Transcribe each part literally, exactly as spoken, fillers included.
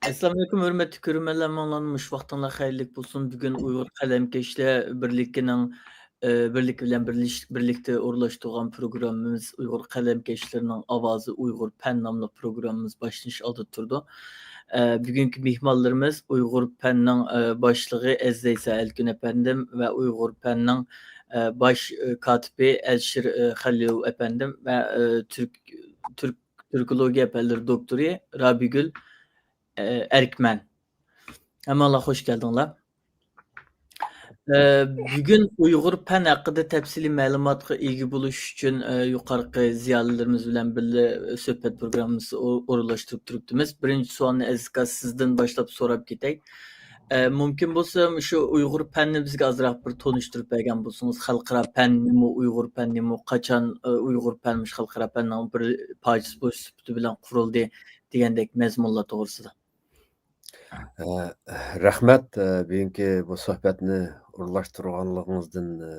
ئەسسالامۇئەلەيكۇم، ھۆرمەتلىك كۆرۈرمەنلەر، ھەممىڭلارنىڭ مۇشۇ ۋاقتىڭلار خەيرلىك بولسۇن. بۈگۈن ئۇيغۇر قەلەمكەشلەر بىرلىكىنىڭ، ئى، بىرلىكى بىلەن بىرلىش-، بىرلىكتە ئورۇنلاشتۇرغان پروگراممىمىز، ئۇيغۇر قەلەمكەشلىرىنىڭ ئاۋازى ئۇيغۇر پەن ناملىق پروگراممىمىز باشلىنىش ئالدىدا تۇرىدۇ. ئى، بۈگۈنكى مېھمانلىرىمىز ئۇيغۇر پەننىڭ، ئى، باشلىقى ئەزىز ئەيسا ئەلكۈن ئەپەندىم ۋە ئۇيغۇر پەننىڭ، ئى، باش، ئى، كاتىپى ئەلىشىر، ئى، خەلىلوف ئەپەندىم ۋە، ئى، تۈرك، تۈرك تۈركولوگىيە پەنلىرى دوكتورى رابىيگۈل، ئە، ئەركمەن. ھەممىڭلار خوش كەلدىڭلار. ئە، بۈگۈن ئۇيغۇر پەن ھەققىدە تەپسىلىي مەلۇماتقا ئىگە بولۇش ئۈچۈن، ئە، يۇقىرىقى زىيالىيلىرىمىز بىلەن بىللە، ئە، سۆھبەت پروگراممىسى ئو-، ئورۇنلاشتۇرۇپ تۇرۇپتىمىز. بىرىنچى سوئالنى ئەزىز ئاكا سىزدىن باشلاپ سوراپ كېتەي. ئە، مۇمكىن بولسا، شۇ ئۇيغۇر پەننى بىزگە ئازراق بىر تونۇشتۇرۇپ بەرگەن بولسىڭىز، خەلقئارا پەن نېمە، ئۇيغۇر پەن نېمە، قاچان، ئە، ئۇيغۇر پەن مۇشۇ خەلقئارا پەننىڭ بىر پارچىسى بولۇش سۈپىتى بىلەن قۇرۇلدى دېگەندەك مەزمۇنلار توغرىسىدا. ئە، رەھمەت، ئە، بۈگۈنكى بۇ سۆھبەتنى ئورۇنلاشتۇرغانلىقىڭىزدىن، ئە،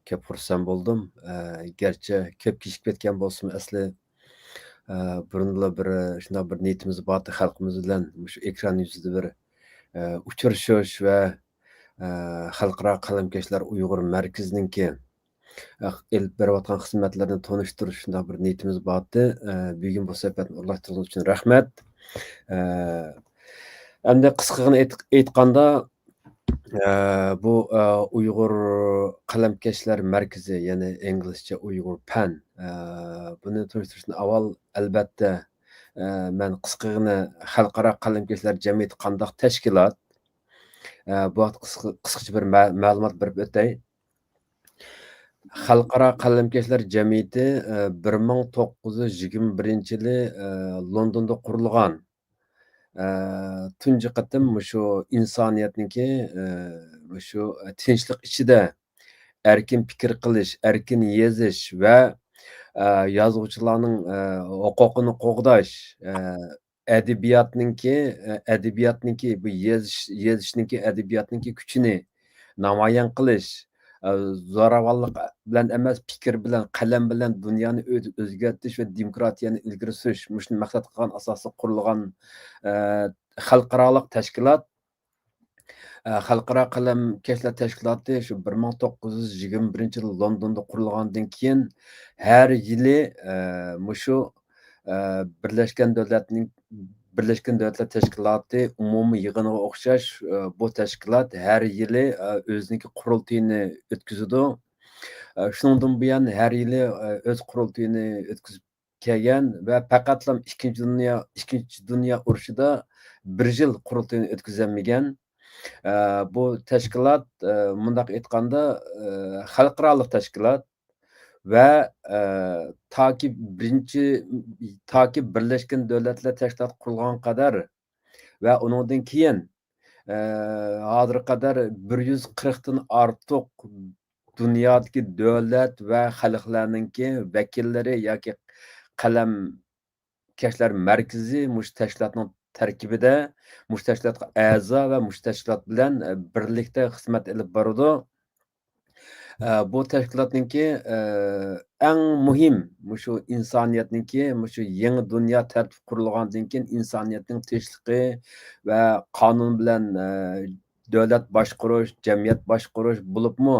كۆپ خۇرسەن بولدۇم. ئە، گەرچە كۆپ كېچىكىپ كەتكەن بولسىمۇ، ئەسلى، ئە، بۇرۇندىلا بىر، شۇنداق بىر نىيىتىمىز بار ئىدى، خەلقىمىز بىلەن مۇشۇ ئېكران يۈزىدە بىر، ئە، ئۇچرىشىش ۋە، ئە، خەلقئارا قەلەمكەشلەر ئۇيغۇر مەركىزىنىڭكى، ئە، ئېلىپ بېرىۋاتقان خىزمەتلىرىنى تونۇشتۇرۇش، شۇنداق بىر نىيىتىمىز بار ئىدى. ئە، بۈگۈن بۇ سۆھبەتنى ئورۇنلاشتۇرغىنىڭىز ئۈچۈن رەھمەت. ئە، ئەمدى قىسقىغىنە ئېيت-، ئېيتقاندا، ئە، بۇ، ئە، ئۇيغۇر قەلەمكەشلەر مەركىزى، يەنى ئىنگلىزچە ئۇيغۇر پەن، ئە، بۇنى تونۇشتۇرۇشتىن ئاۋۋال، ئەلبەتتە، ئە، مەن قىسقىغىنە خەلقئارا قەلەمكەشلەر جەمئىيىتى قانداق تەشكىلات، ئە، بۇ ھەقتە قىسقا-، قىسقىچە بىر مە-، مەلۇمات بېرىپ ئۆتەي. خەلقئارا قەلەمكەشلەر جەمئىيىتى، ئە، بىر مىڭ توققۇز يۈز يىگىرمە بىرىنچى يىلى، ئە، لوندوندا قۇرۇلغان. ئە، تۇنجى قېتىم مۇشۇ ئىنسانىيەتنىڭكى، ئە، مۇشۇ تىنچلىق ئىچىدە ئەركىن پىكىر قىلىش، ئەركىن يېزىش ۋە، ئە، يازغۇچىلارنىڭ، ئە، ھوقۇقىنى قوغداش، ئە، ئەدەبىياتنىڭكى، ئە، ئەدەبىياتنىڭكى بۇ يېزىش، يېزىشنىڭكى، ئەدەبىياتنىڭكى كۈچىنى نامايان قىلىش، ئە، زوراۋانلىق بىلەن ئەمەس، پىكىر بىلەن، قەلەم بىلەن دۇنيانى ئۆ-، ئۆزگەرتىش ۋە دېموكراتىيەنى ئىلگىرى سۈرۈش، مۇشۇنى مەقسەت قىلغان ئاساسىدا قۇرۇلغان، ئە، خەلقئارالىق تەشكىلات. ئە، خەلقئارا قەلەمكەشلەر تەشكىلاتى شۇ بىر مىڭ توققۇز يۈز يىگىرمە بىرىنچى يىلى لوندوندا قۇرۇلغاندىن كېيىن، ھەر يىلى، ئە، مۇشۇ، ئە، بىرلەشكەن دۆلەتنىڭ، بىرلەشكەن دۆلەتلەر تەشكىلاتى ئومۇمىي يىغىنىغا ئوخشاش، ئە، بۇ تەشكىلات ھەر يىلى، ئە، ئۆزىنىڭكى قۇرۇلتىيىنى ئۆتكۈزىدۇ. ئە، شۇنىڭدىن بۇيان ھەر يىلى، ئە، ئۆز قۇرۇلتىيىنى ئۆتكۈزۈپ كەلگەن ۋە پەقەتلا ئىككىنچى دۇنيا، ئىككىنچى دۇنيا ئۇرۇشىدا بىر يىل قۇرۇلتىيىنى ئۆتكۈزەلمىگەن. ئە، بۇ تەشكىلات، ئە، مۇنداق ئېيتقاندا، ئە، خەلقئارالىق تەشكىلات ۋە، ئە، تاكى بىرىنچى، تاكى بىرلەشكەن دۆلەتلەر تەشكىلاتى قۇرۇلغان قەدەر ۋە ئۇنىڭدىن كېيىن، ئە، ھازىرغا قەدەر بىر يۈز قىرىقتىن ئارتۇق دۇنيادىكى دۆلەت ۋە خەلقلەرنىڭكى ۋەكىللىرى ياكى قەلەمكەشلەر مەركىزى مۇشۇ تەشكىلاتنىڭ تەركىبىدە، مۇشۇ تەشكىلاتقا ئەزا ۋە مۇشۇ تەشكىلات بىلەن، ئە، بىرلىكتە خىزمەت ئېلىپ بارىدۇ. ئە، بۇ تەشكىلاتنىڭكى، ئە، ئەڭ مۇھىم مۇشۇ ئىنسانىيەتنىڭكى، مۇشۇ يېڭى دۇنيا تەرتىپى قۇرۇلغاندىن كېيىن ئىنسانىيەتنىڭ تىنچلىقى ۋە قانۇن بىلەن، ئە، دۆلەت باشقۇرۇش، جەمئىيەت باشقۇرۇش، بولۇپمۇ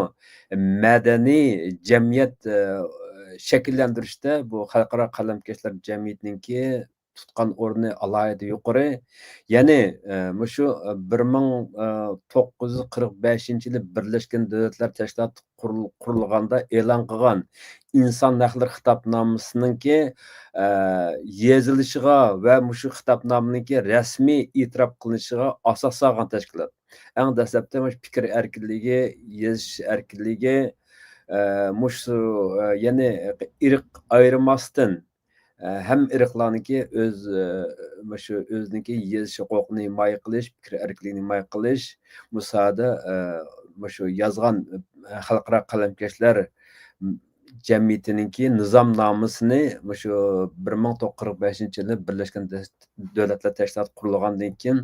مەدەنىي جەمئىيەت، ئە، شەكىللەندۈرۈشتە بۇ خەلقئارا قەلەمكەشلەر جەمئىيىتىنىڭكى تۇتقان ئورنى ئالاھىدە يۇقىرى. يەنى، ئە، مۇشۇ، ئە، بىر مىڭ توققۇز يۈز قىرىق بەشىنچى يىلى بىرلەشكەن دۆلەتلەر تەشكىلاتى قۇرۇل-، قۇرۇلغاندا ئېلان قىلغان ئىنسان ھەقلىرى خىتابنامىسىنىڭكى، ئە، يېزىلىشىغا ۋە مۇشۇ خىتابنامىنىڭكى رەسمىي ئېتىراپ قىلىنىشىغا ئاساس سالغان تەشكىلات. ئەڭ دەسلەپتە مۇشۇ پىكىر ئەركىنلىكى، يېزىش ئەركىنلىكى، ئە، مۇشۇ، ئە، يەنى ئىرق ئايرىماستىن، ئە، ھەممە ئىرقلارنىڭكى ئۆز، ئە، مۇشۇ ئۆزىنىڭكى يېزىش ھوقۇقىنى ھىمايە قىلىش، پىكىر ئەركىنلىكىنى ھىمايە قىلىش، بۇ ساھەدە، ئە، مۇشۇ يازغان، ئە، خەلقئارا قەلەمكەشلەر جەمئىيىتىنىڭكى نىزامنامىسىنى مۇشۇ بىر مىڭ توققۇز يۈز قىرىق بەشىنچى يىلى بىرلەشكەن دۆلەتلەر تەشكىلاتى قۇرۇلغاندىن كېيىن،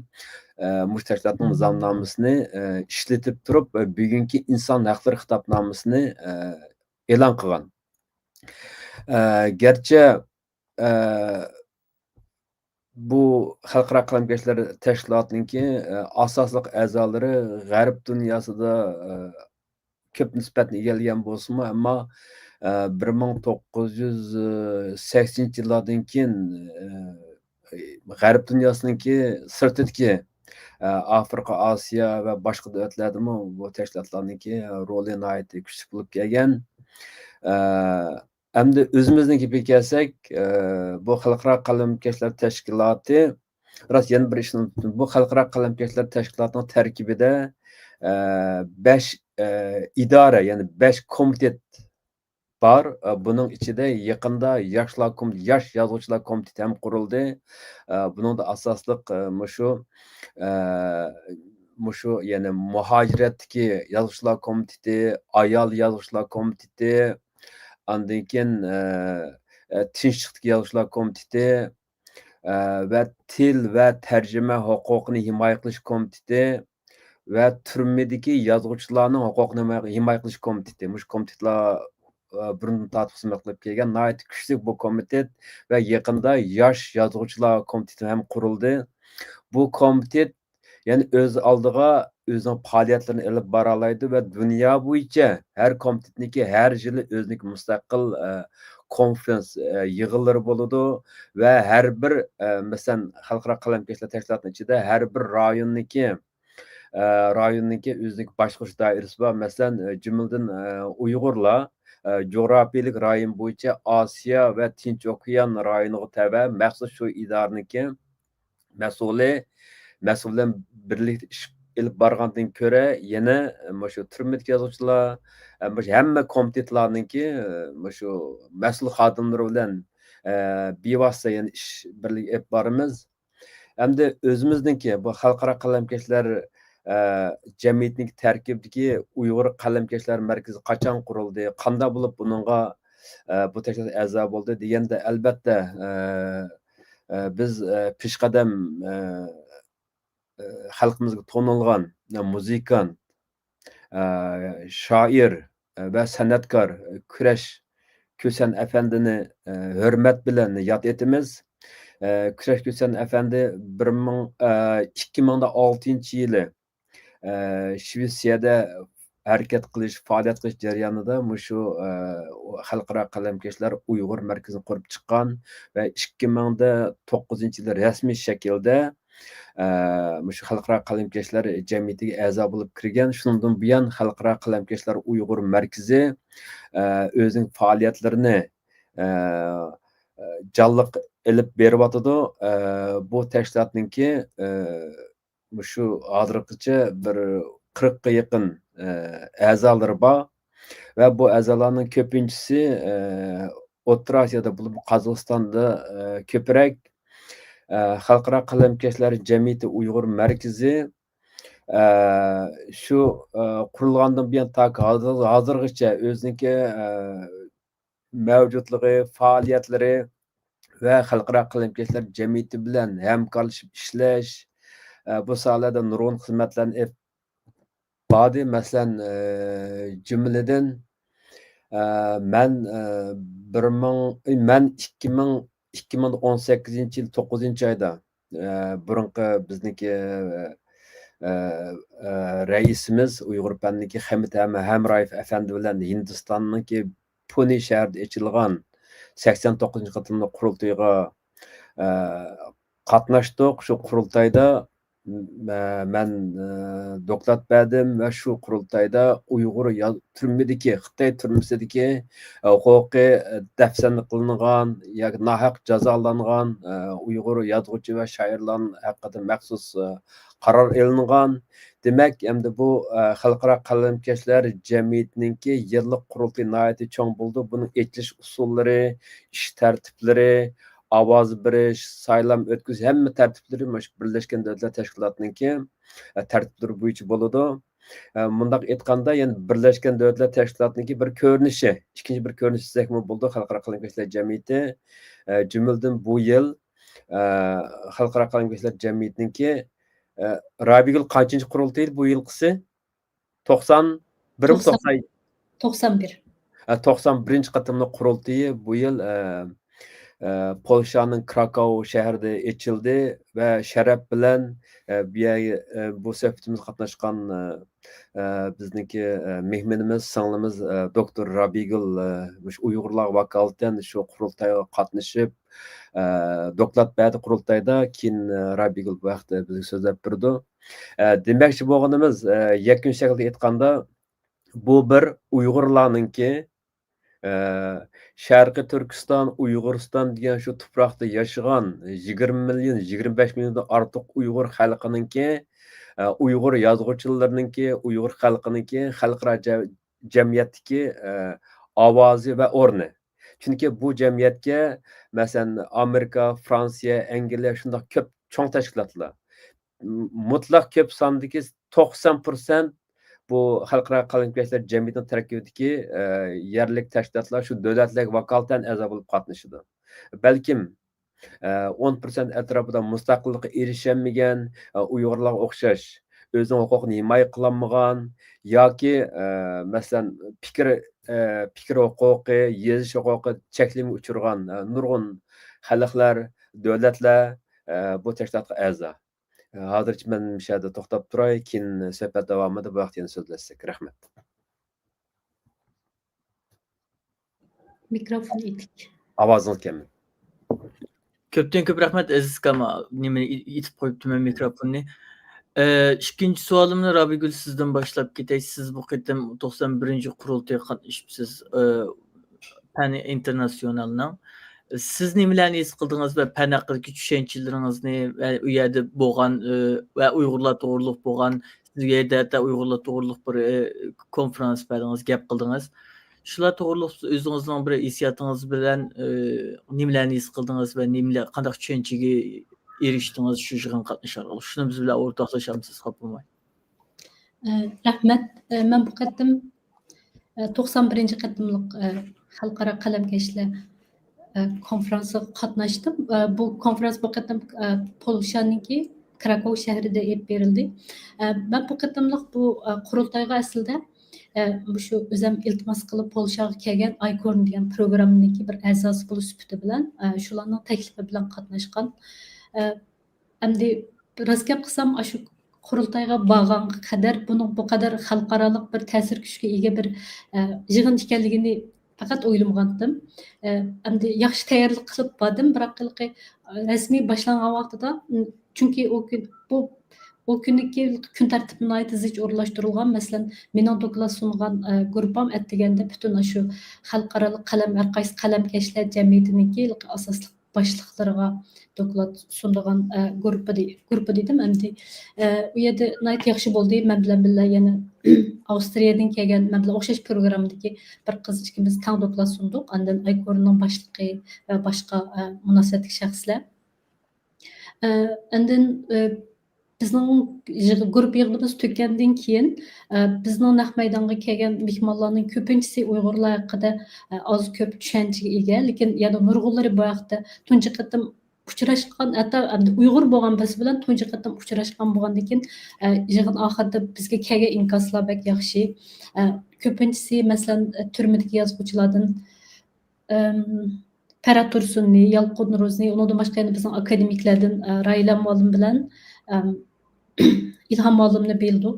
ئە، مۇشۇ تەشكىلاتنىڭ نىزامنامىسىنى، ئە، ئىشلىتىپ تۇرۇپ، ئە، بۈگۈنكى ئىنسان ھەقلىرى خىتابنامىسىنى، ئە، ئېلان قىلغان. ئە، گەرچە، ئە، بۇ خەلقئارا قەلەمكەشلەر تەشكىلاتىنىڭكى، ئە، ئاساسلىق ئەزالىرى غەرب دۇنياسىدا، ئە، كۆپ نىسبەتنى ئىگىلىگەن بولسىمۇ، ئەمما، ئە، بىر مىڭ توققۇز يۈز سەكسىنىنچى يىللاردىن كېيىن، ئە، غەرب دۇنياسىنىڭكى سىرتىدىكى، ئە، ئافرىقا، ئاسىيا ۋە باشقا دۆلەتلەردىمۇ بۇ تەشكىلاتلارنىڭكى رولى ناھايىتى كۈچلۈك بولۇپ كەلگەن. ئە، ئەمدى ئۆزىمىزنىڭكىگە كەلسەك، ئە، بۇ خەلقئارا قەلەمكەشلەر تەشكىلاتى، راست، يەنە بىر ئىشنى ئۇنتۇپ، بۇ خەلقئارا قەلەمكەشلەر تەشكىلاتىنىڭ تەركىبىدە، ئە، بەش، ئە، ئىدارە، يەنى بەش كومىتېت بار. ئە، بۇنىڭ ئىچىدە يېقىندا ياشلار كوم-، ياش يازغۇچىلار كومىتېتى ھەم قۇرۇلدى. ئە، بۇنىڭدا ئاساسلىق، ئە، مۇشۇ، ئە، مۇشۇ، يەنى مۇھاجىرەتتىكى يازغۇچىلار كومىتېتى، ئايال يازغۇچىلار كومىتېتى، ئاندىن كېيىن، ئە، ئە، تىنچلىقتىكى يازغۇچىلار كومىتېتى، ئە، ۋە تىل ۋە تەرجىمە ھوقۇقىنى ھىمايە قىلىش كومىتېتى ۋە تۈرمىدىكى يازغۇچىلارنىڭ ھوقۇقىنى ھىمايە، ھىمايە قىلىش كومىتېتى. مۇشۇ كومىتېتلار، ئە، بۇرۇندىن تارتىپ خىزمەت قىلىپ كەلگەن ناھايىتى كۈچلۈك بۇ كومىتېت ۋە يېقىندا ياش يازغۇچىلار كومىتېتى ھەم قۇرۇلدى. بۇ كومىتېت يەنى ئۆز ئالدىغا ئۆزىنىڭ پائالىيەتلىرىنى ئېلىپ بارالايدۇ ۋە دۇنيا بويىچە ھەر كومىتېتنىڭكى ھەر يىلى ئۆزىنىڭكى مۇستەقىل، ئە، كونفېرېنس، ئە، يىغىنلىرى بولىدۇ ۋە ھەر بىر، ئە، مەسىلەن، خەلقئارا قەلەمكەشلەر تەشكىلاتىنىڭ ئىچىدە ھەر بىر رايوننىڭكى، ئە، رايوننىڭكى ئۆزىنىڭكى باشقۇرۇش دائىرىسى بار. مەسىلەن، ئە، جۈملىدىن، ئە، ئۇيغۇرلار، ئە، جۇغراپىيەلىك رايون بويىچە ئاسىيا ۋە تىنچ ئوكيان رايونىغا تەۋە مەخسۇس شۇ ئىدارىنىڭكى مەسئۇلى، مەسئۇل بىلەن بىرلىكتە ئىش ئېلىپ بارغاندىن كۆرە، يەنە مۇشۇ تۈرمىدىكى يازغۇچىلار، مۇشۇ ھەممە كومىتېتلارنىڭكى، مۇشۇ مەسئۇل خادىملىرى بىلەن، بىۋاسىتە يەنە ئىش بىرلىكى ئېلىپ بارىمىز. ئەمدى ئۆزىمىزنىڭكى بۇ خەلقئارا قەلەمكەشلەر، جەمئىيىتىنىڭكى تەركىبىدىكى ئۇيغۇر قەلەمكەشلەر مەركىزى قاچان قۇرۇلدى، قانداق بولۇپ بۇنىڭغا، بۇ تەشكىلات ئەزا بولدى دېگەندە، ئەلبەتتە، ئە، بىز، ئە، پېشقەدەم، ئە، ئە، خەلقىمىزگە تونۇلغان، ئە، مۇزىكانت، ئە، شائىر، ئە، ۋە سەنئەتكار، ئە، كۈرەش كۈسەن ئەپەندىنى، ئە، ھۆرمەت بىلەن ياد ئېتىمىز. ئە، كۈرەش كۈسەن ئەپەندى بىر مىڭ، ئە، ئىككى مىڭ ئالتىنچى يىلى ئە، شىۋېتسىيەدە ھەرىكەت قىلىش، پائالىيەت قىلىش جەريانىدا مۇشۇ، ئە، خەلقئارا قەلەمكەشلەر ئۇيغۇر مەركىزىنى قۇرۇپ چىققان ۋە ئىككى مىڭ توققۇزىنچى يىلى رەسمىي شەكىلدە، ئە، مۇشۇ خەلقئارا قەلەمكەشلەر جەمئىيىتىگە ئەزا بولۇپ كىرگەن. شۇنىڭدىن بۇيان خەلقئارا قەلەمكەشلەر ئۇيغۇر مەركىزى، ئە، ئۆزىنىڭ پائالىيەتلىرىنى، ئە، ئە، جانلىق ئېلىپ بېرىۋاتىدۇ. ئە، بۇ تەشكىلاتنىڭكى، ئە، مۇشۇ ھازىرغىچە بىر قىرىققا يېقىن، ئە، ئەزالىرى بار ۋە بۇ ئەزالارنىڭ كۆپىنچىسى، ئە، ئوتتۇرا ئاسىيادا، بولۇپمۇ قازاقىستاندا، ئە، كۆپرەك. ئە، خەلقئارا قەلەمكەشلەر جەمئىيىتى ئۇيغۇر مەركىزى، ئە، شۇ، ئە، قۇرۇلغاندىن بۇيان تاكى ھازىر، ھازىرغىچە ئۆزىنىڭكى، ئە، مەۋجۇتلۇقى، پائالىيەتلىرى ۋە خەلقئارا قەلەمكەشلەر جەمئىيىتى بىلەن ھەمكارلىشىپ ئىشلەش، ئە، بۇ ساھەلەردە نۇرغۇن خىزمەتلەرنى ئېلىپ باردى. مەسىلەن، ئە، جۈملىدىن، ئە، مەن، ئە، بىر مىڭ، مەن ئىككى مىڭ، ئىككى مىڭ ئون سەككىزىنچى يىل توققۇزىنچى ئايدا، ئە، بۇرۇنقى بىزنىڭكى، ئە، ئە، رەئىسىمىز، ئۇيغۇر پەنىنىڭكى خەمىت ھەم-، ھەمرايېف ئەپەندى بىلەن ھىندىستاننىڭكى پۇنې شەھىرىدە ئېچىلغان سەكسەن توققۇزىنچى قېتىملىق قۇرۇلتىيىغا، ئە، قاتناشتۇق. شۇ قۇرۇلتايدا، مە-، مەن، ئە، دوكلات بەردىم ۋە شۇ قۇرۇلتايدا ئۇيغۇر يا-، تۈرمىدىكى، خىتاي تۈرمىسىدىكى، ئە، ھوقۇقى، ئە، دەپسەندە قىلىنغان ياكى ناھەق جازالانغان، ئە، ئۇيغۇر يازغۇچى ۋە شائىرلار ھەققىدە مەخسۇس، ئە، قارار ئېلىنغان. دېمەك، ئەمدى بۇ، ئە، خەلقئارا قەلەمكەشلەر جەمئىيىتىنىڭكى يىللىق قۇرۇلتىيى ناھايىتى چوڭ بولىدۇ. بۇنىڭ ئېچىلىش ئۇسۇللىرى، ئىش تەرتىپلىرى، ئاۋاز بېرىش، سايلام ئۆتكۈزۈش، ھەممە تەرتىپلىرى مۇشۇ بىرلەشكەن دۆلەتلەر تەشكىلاتىنىڭكى، ئە، تەرتىپلىرى بويىچە بولىدۇ. ئە، مۇنداق ئېيتقاندا، يەنە بىرلەشكەن دۆلەتلەر تەشكىلاتىنىڭكى بىر كۆرۈنۈشى، ئىككىنچى بىر كۆرۈنۈشى دېسەكمۇ بولىدۇ، خەلقئارا قەلەمكەشلەر جەمئىيىتى. ئە، جۈملىدىن بۇ يىل، ئە، خەلقئارا قەلەمكەشلەر جەمئىيىتىنىڭكى، ئە، رابىيگۈل، قانچىنچى قۇرۇلتىيى بۇ يىلقىسى؟ توقسان بىرمۇ؟ توقسان، توقسان، توقسان بىر. ھە، توقسان بىرىنچى قېتىملىق قۇرۇلتىيى بۇ يىل، ئە، ئە، پولشانىڭ كراكاۋ شەھىرىدە ئېچىلدى ۋە شەرەپ بىلەن، ئە، بۇ يەرگە، ئە، بۇ سۆھبىتىمىزگە قاتناشقان، ئە، ئە، بىزنىڭكى، ئە، مېھمىنىمىز، سىڭلىمىز، ئە، دوكتور رابىيگۈل، ئە، مۇشۇ ئۇيغۇرلارغا ۋاكالىتەن شۇ قۇرۇلتايغا قاتنىشىپ، ئە، دوكلات بەردى قۇرۇلتايدا. كېيىن، ئە، رابىيگۈل بۇ ھەقتە بىزگە سۆزلەپ بېرىدۇ. ئە، دېمەكچى بولغىنىمىز، ئە، يەكۈن شەكلىدە ئېيتقاندا، بۇ بىر ئۇيغۇرلارنىڭكى، ئە، شەرقىي تۈركىستان، ئۇيغۇرىستان دېگەن شۇ تۇپراقتا ياشىغان يىگىرمە مىليون، يىگىرمە بەش مىليوندىن ئارتۇق ئۇيغۇر خەلقىنىڭكى، ئە، ئۇيغۇر يازغۇچىلىرىنىڭكى، ئۇيغۇر خەلقىنىڭكى خەلقئارا جە-، جەمئىيەتتىكى، ئە، ئاۋازى ۋە ئورنى. چۈنكى بۇ جەمئىيەتكە، مەسىلەن، ئامېرىكا، فرانسىيە، ئەنگلىيە شۇنداق كۆپ چوڭ تەشكىلاتلار، م-، مۇتلەق كۆپ ساندىكى توقسان پىرسەنت بۇ خەلقئارا قەلەمكەشلەر جەمئىيىتىنىڭ تەركىبىدىكى، ئە، يەرلىك تەشكىلاتلار شۇ دۆلەتلەرگە ۋاكالىتەن ئەزا بولۇپ قاتنىشىدۇ. بەلكىم، ئە، ئون پىرسەنت ئەتراپىدا مۇستەقىللىققا ئېرىشەلمىگەن، ئە، ئۇيغۇرلارغا ئوخشاش ئۆزىنىڭ ھوقۇقىنى ھىمايە قىلالمىغان ياكى، ئە، مەسىلەن، پىكىر، ئە، پىكىر ھوقۇقى، يېزىش ھوقۇقى چەكلىمىگە ئۇچرىغان، ئە، نۇرغۇن خەلقلەر، دۆلەتلەر، ئە، بۇ تەشكىلاتقا ئەزا. ھازىرچە مەن مۇشۇ يەردە توختاپ تۇراي، كېيىن سۆھبەت داۋامىدا بۇ ھەقتە يەنە سۆزلەشسەك. رەھمەت. مىكروفون ئېتىك. ئاۋازىڭىز كەلمىدى. كۆپتىن كۆپ رەھمەت، ئەزىز ئاكام. نېمىنى ئېتىپ قويۇپتىمەن مىكروفوننى. ئە، ئىككىنچى سوئالىمنى رابىيگۈل سىزدىن باشلاپ كېتەي. سىز بۇ قېتىم توقسان بىرىنچى قۇرۇلتىيىغا قاتنىشىپسىز. ئە، پەن ئىنتېرناسيونالنىڭ. سىز نېمىلەرنى ھېس قىلدىڭىز ۋە پەن ھەققىدىكى چۈشەنچىلىرىڭىزنى ۋە ئۇ يەردە بولغان، ئە، ۋە ئۇيغۇرلار توغرۇلۇق بولغان، سىز ئۇ يەردە ھەتتا ئۇيغۇرلار توغرۇلۇق بىر، ئە، كونفرانس بەردىڭىز، گەپ قىلدىڭىز. شۇلار توغرۇلۇق سىز ئۆزىڭىزنىڭ بىر ھېسسىياتىڭىز بىلەن، ئە، نېمىلەرنى ھېس قىلدىڭىز ۋە نېمىلەر، قانداق چۈشەنچىگە ئېرىشتىڭىز شۇ يىغىنغا قاتنىشىش ئارقىلىق؟ شۇنى بىز بىلەن ئورتاقلىشامسىز، خاپا بولماي؟ ئە، رەھمەت. ئە، مەن بۇ قېتىم، ئە، توقسان بىرىنچى قېتىملىق، ئە، خەلقئارا قەلەمكەشلەر، ئە، كونفرانسىغا قاتناشتىم. ئە، بۇ كونفرانس بۇ قېتىم، ئە، پولشانىڭكى كراكوۋ شەھىرىدە ئېلىپ بېرىلدى. ئە، مەن بۇ قېتىملىق بۇ، ئە، قۇرۇلتايغا ئەسلىدە، ئە، مۇشۇ ئۆزۈم ئىلتىماس قىلىپ پولشاغا كەلگەن ئايكورن دېگەن پروگراممىنىڭكى بىر ئەزاسى بولۇش سۈپىتى بىلەن، ئە، شۇلارنىڭ تەكلىپى بىلەن قاتناشقان. ئە، ئەمدى راست گەپ قىلسام، ئاشۇ قۇرۇلتايغا بارغانغا قەدەر بۇنىڭ بۇ قەدەر خەلقئارالىق بىر تەسىر كۈچكە ئىگە بىر، ئە، يىغىن ئىكەنلىكىنى پەقەت ئويلىمىغانتىم. ئە، ئەمدى ياخشى تەييارلىق قىلىپ باردىم، بىراق ھېلىقى، ئە، رەسمىي باشلانغان ۋاقتىدا، م، چۈنكى ئۇ كۈن، بۇ، ئۇ كۈنىكى كۈن تەرتىپى ناھايىتى زىچ ئورۇنلاشتۇرۇلغان. مەسىلەن، مېنىڭ دوكلات سۇنغان، ئە، گۇرۇپپام ئەتىگەندە پۈتۈن ئاشۇ خەلقئارالىق قەلەم، ھەر قايسى قەلەمكەشلەر جەمئىيىتىنىڭكى ھېلىقى ئاساسلىق باشلىقلىرىغا دوكلات سۇنىدىغان، ئە، گۇرۇپپا دې-، گۇرۇپپا دېدىم ئەمدى. ئە، ئۇ يەردە ناھايىتى ياخشى بولدى. مەن بىلەن بىللە يەنە ئاۋسترىيەدىن كەلگەن، مەن بىلەن ئوخشاش پروگراممىدىكى بىر قىز ئىككىمىز تەڭ دوكلات سۇندۇق. ئاندىن ئايكورنىڭ باشلىقى ۋە باشقا، ئە، مۇناسىۋەتلىك شەخسلەر. ئە، ئاندىن، ئە، بىزنىڭ يىغ-، گۇرۇپپا يىغىنىمىز تۈگىگەندىن كېيىن، ئە، بىزنىڭ نەق مەيدانغا كەلگەن مېھمانلارنىڭ كۆپىنچىسى ئۇيغۇرلار ھەققىدە، ئە، ئاز كۆپ چۈشەنچىگە ئىگە، لېكىن يەنە نۇرغۇنلىرى بۇ ھەقتە تۇنجى قېتىم ئۇچراشقان، ھەتتا ئەمدى ئۇيغۇر بولغان بىرسى بىلەن تۇنجى قېتىم ئۇچراشقان بولغاندىن كېيىن، ئە، يىغىن ئاخىرىدا بىزگە كەلگەن ئىنكاسلار بەك ياخشى. ئە، كۆپىنچىسى، مەسىلەن، تۈرمىدىكى يازغۇچىلاردىن، ئەم، پەرھات تۇرسۇننى، يالقۇن روزىنى، ئۇنىڭدىن باشقا يەنە بىزنىڭ ئاكادېمىكلاردىن، ئە، راھىلە مۇئەللىم بىلەن، ئەم، ئىلھام مۇئەللىمنى بىلىدۇ.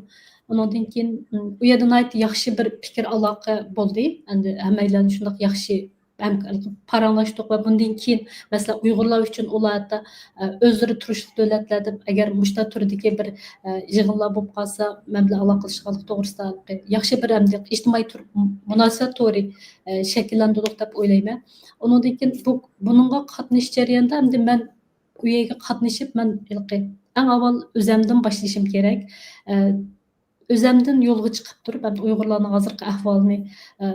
ئۇنىڭدىن كېيىن، ئم، ئۇ يەردە ناھايىتى ياخشى بىر پىكىر ئالاقە بولدى. ئەمدى ھەممەيلەن شۇنداق ياخشى ھەم پاراڭلاشتۇق ۋە بۇندىن كېيىن، مەسىلەن، ئۇيغۇرلار ئۈچۈن ئۇلار ھەتتا، ئە، ئۆزلىرى تۇرۇشلۇق دۆلەتلەردە ئەگەر مۇشۇنداق تۈردىكى بىر، ئە، يىغىنلار بولۇپ قالسا، مەن بىلەن ئالاقىلىشىدىغانلىق توغرىسىدا ياخشى بىر ئەمدى ئىجتىمائىي تور-، مۇناسىۋەت تورى، ئە، شەكىللەندۈردۇق دەپ ئويلايمەن. ئۇنىڭدىن كېيىن بۇ، بۇنىڭغا قاتنىشىش جەريانىدا ئەمدى مەن ئۇ يەرگە قاتنىشىپ، مەن ھېلىقى ئەڭ ئاۋۋال ئۆزەمدىن باشلىشىم كېرەك. ئە، ئۆزەمدىن يولغا چىقىپ تۇرۇپ، ئەمدى ئۇيغۇرلارنىڭ ھازىرقى ئەھۋالىنى، ئە،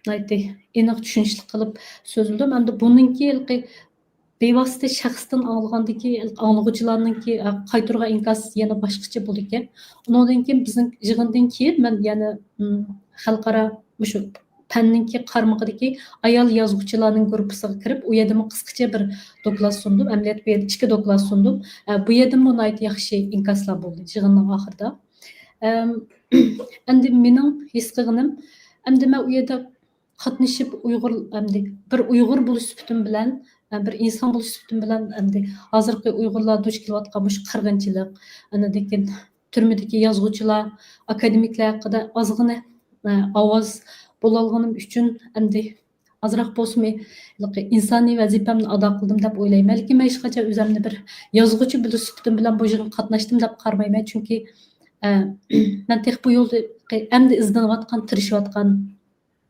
ناھايىتى ئېنىق چۈشىنىشلىك قىلىپ سۆزلىدىم. ئەمدى بۇنىڭكى ھېلىقى بىۋاسىتە شەخستىن ئاڭلىغاندىكى، ھېلىقى ئاڭلىغۇچىلارنىڭكى، ئە، قايتۇرغان ئىنكاس يەنە باشقىچە بولىدىكەن. ئۇنىڭدىن كېيىن بىزنىڭ يىغىندىن كېيىن مەن يەنە، م، خەلقئارا مۇشۇ پەننىڭكى قارمىقىدىكى ئايال يازغۇچىلارنىڭ گۇرۇپپىسىغا كىرىپ، ئۇ يەردىمۇ قىسقىچە بىر دوكلات سۇندۇم. ئەمەلىيەتتە بۇ يەردە ئىككى دوكلات سۇندۇم. ئە، بۇ يەردىمۇ ناھايىتى ياخشى ئىنكاسلار بولدى يىغىننىڭ ئاخىرىدا. ئەم، ئەمدى مېنىڭ ھېس قىلغىنىم، ئەمدى مەن ئۇ يەردە قاتنىشىپ ئۇيغۇر، ئەمدى بىر ئۇيغۇر بولۇش سۈپىتىم بىلەن، بىر ئىنسان بولۇش سۈپىتىم بىلەن، ئەمدى ھازىرقى ئۇيغۇرلار دۇچ كېلىۋاتقان مۇشۇ قىرغىنچىلىق، ئاندىن كېيىن تۈرمىدىكى يازغۇچىلار، ئاكادېمىكلار ھەققىدە ئازغىنە، ئە، ئاۋاز بولالىغىنىم ئۈچۈن ئەمدى ئازراق بولسىمۇ ھېلىقى ئىنسانىي ۋەزىپەمنى ئادا قىلدىم دەپ ئويلايمەن. لېكىن مەن ھېچقاچان ئۆزۈمنى بىر يازغۇچى بولۇش سۈپىتىم بىلەن بۇ يىغىنغا قاتناشتىم دەپ قارىمايمەن. چۈنكى، ئە، مەن تېخى بۇ يولدا ئەمدى ئىزدىنىۋاتقان، تىرىشىۋاتقان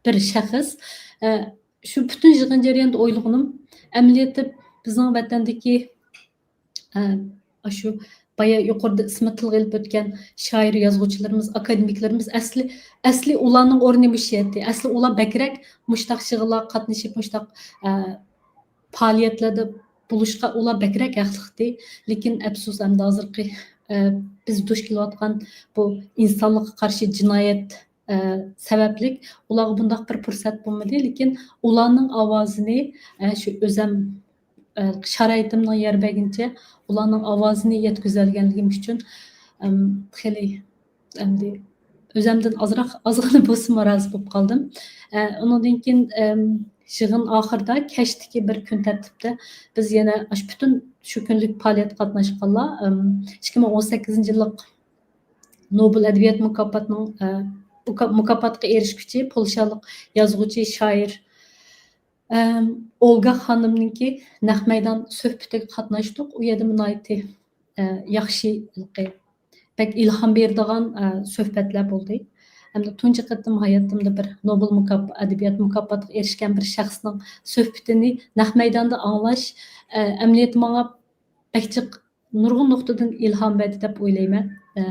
بىر شەخس. ئە، شۇ پۈتۈن يىغىن جەريانىدا ئويلىغىنىم، ئەمەلىيەتتە بىزنىڭ ۋەتەندىكى، ئە، ئاشۇ بايا يۇقىرىدا ئىسمى تىلغا ئېلىپ ئۆتكەن شائىر، يازغۇچىلىرىمىز، ئاكادېمىكلىرىمىز ئەسلى، ئەسلى ئۇلارنىڭ ئورنى مۇشۇ يەتتى. ئەسلى ئۇلار بەكرەك مۇشتاق يىغىنلارغا قاتنىشىپ، مۇشتاق، ئە، پائالىيەتلەردە بولۇشقا ئۇلار بەكرەك ھەقلىقتى. لېكىن ئەپسۇس، ئەمدى ھازىرقى، ئە، بىز دۇچ كېلىۋاتقان بۇ ئىنسانلىققا قارشى جىنايەت، ئە، سەۋەبلىك ئۇلارغا بۇنداق بىر پۇرسەت بولمىدى. لېكىن ئۇلارنىڭ ئاۋازىنى، ئە، شۇ ئۆزەم، ئە، شارائىتىمنىڭ يار بەرگىنىچە ئۇلارنىڭ ئاۋازىنى يەتكۈزەلىگەنلىكىم ئۈچۈن، ئەم، خېلى، ئەمدى ئۆزەمدىن ئازراق، ئازغىنە بولسىمۇ رازى بولۇپ قالدىم. ئە، ئۇنىڭدىن كېيىن، ئەم، يىغىن ئاخىرىدا كەچتىكى بىر كۈن تەرتىپتە بىز يەنە ئاشۇ پۈتۈن شۇ كۈنلۈك پائالىيەتكە قاتناشقانلار، ئەم، ئىككى مىڭ ئون سەككىزىنچى يىللىق نوبېل ئەدەبىيات مۇكاپاتىنىڭ، ئە، مۇكا-، مۇكاپاتقا ئېرىشكۈچى پولشالىق يازغۇچى، شائىر، ئەم، ئولگا خانىمنىڭكى نەق مەيدان سۆھبىتىگە قاتناشتۇق. ئۇ يەردىمۇ ناھايىتى، ئە، ياخشى، بەك ئىلھام بېرىدىغان، ئە، سۆھبەتلەر بولدى. ھەمدە تۇنجى قېتىم ھاياتىمدا بىر نوبېل مۇكاپ-، ئەدەبىيات مۇكاپاتىغا ئېرىشكەن بىر شەخسنىڭ سۆھبىتىنى نەق مەيداندا ئاڭلاش، ئە، ئەمەلىيەتتە ماڭا بەك جىق، نۇرغۇن نۇقتىدىن ئىلھام بەردى دەپ ئويلايمەن. ئە،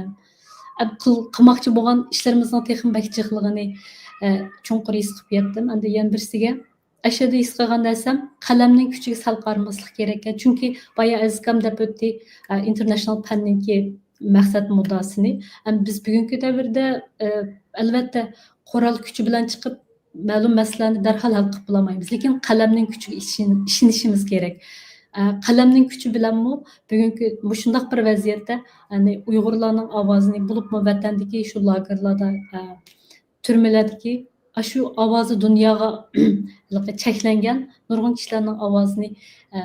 ئەم، قىل-، قىلماقچى بولغان ئىشلىرىمىزنىڭ تېخىمۇ بەك جىقلىقىنى، ئە، چوڭقۇر ھېس قىلىپ يەتتىم. ئەمدى يەنە بىرسىگە، ئەشەددىي ھېس قىلغان نەرسەم، قەلەمنىڭ كۈچىگە سەل قارىماسلىق كېرەككەن. چۈنكى بايا ئەزىز ئاكام دەپ ئۆتتى، ئە، ئىنتېرناشنال پەننىڭكى مەقسەت مۇددىئاسىنى. ئەمدى بىز بۈگۈنكى دەۋردە، ئە، ئەلۋەتتە، قورال كۈچى بىلەن چىقىپ، مەلۇم مەسىلىلەرنى دەرھال ھەل قىلىپ بولالمايمىز. لېكىن قەلەمنىڭ كۈچىگە ئىشىن-، ئىشىنىشىمىز كېرەك. ئە، قەلەمنىڭ كۈچى بىلەنمۇ بۈگۈنكى مۇشۇنداق بىر ۋەزىيەتتە، يەنى ئۇيغۇرلارنىڭ ئاۋازىنى، بولۇپمۇ ۋەتەندىكى شۇ لاگېرلاردا، ئە، تۈرمىلەردىكى ئاشۇ ئاۋازى دۇنياغا ھېلىقى چەكلەنگەن نۇرغۇن كىشىلەرنىڭ ئاۋازىنى، ئە،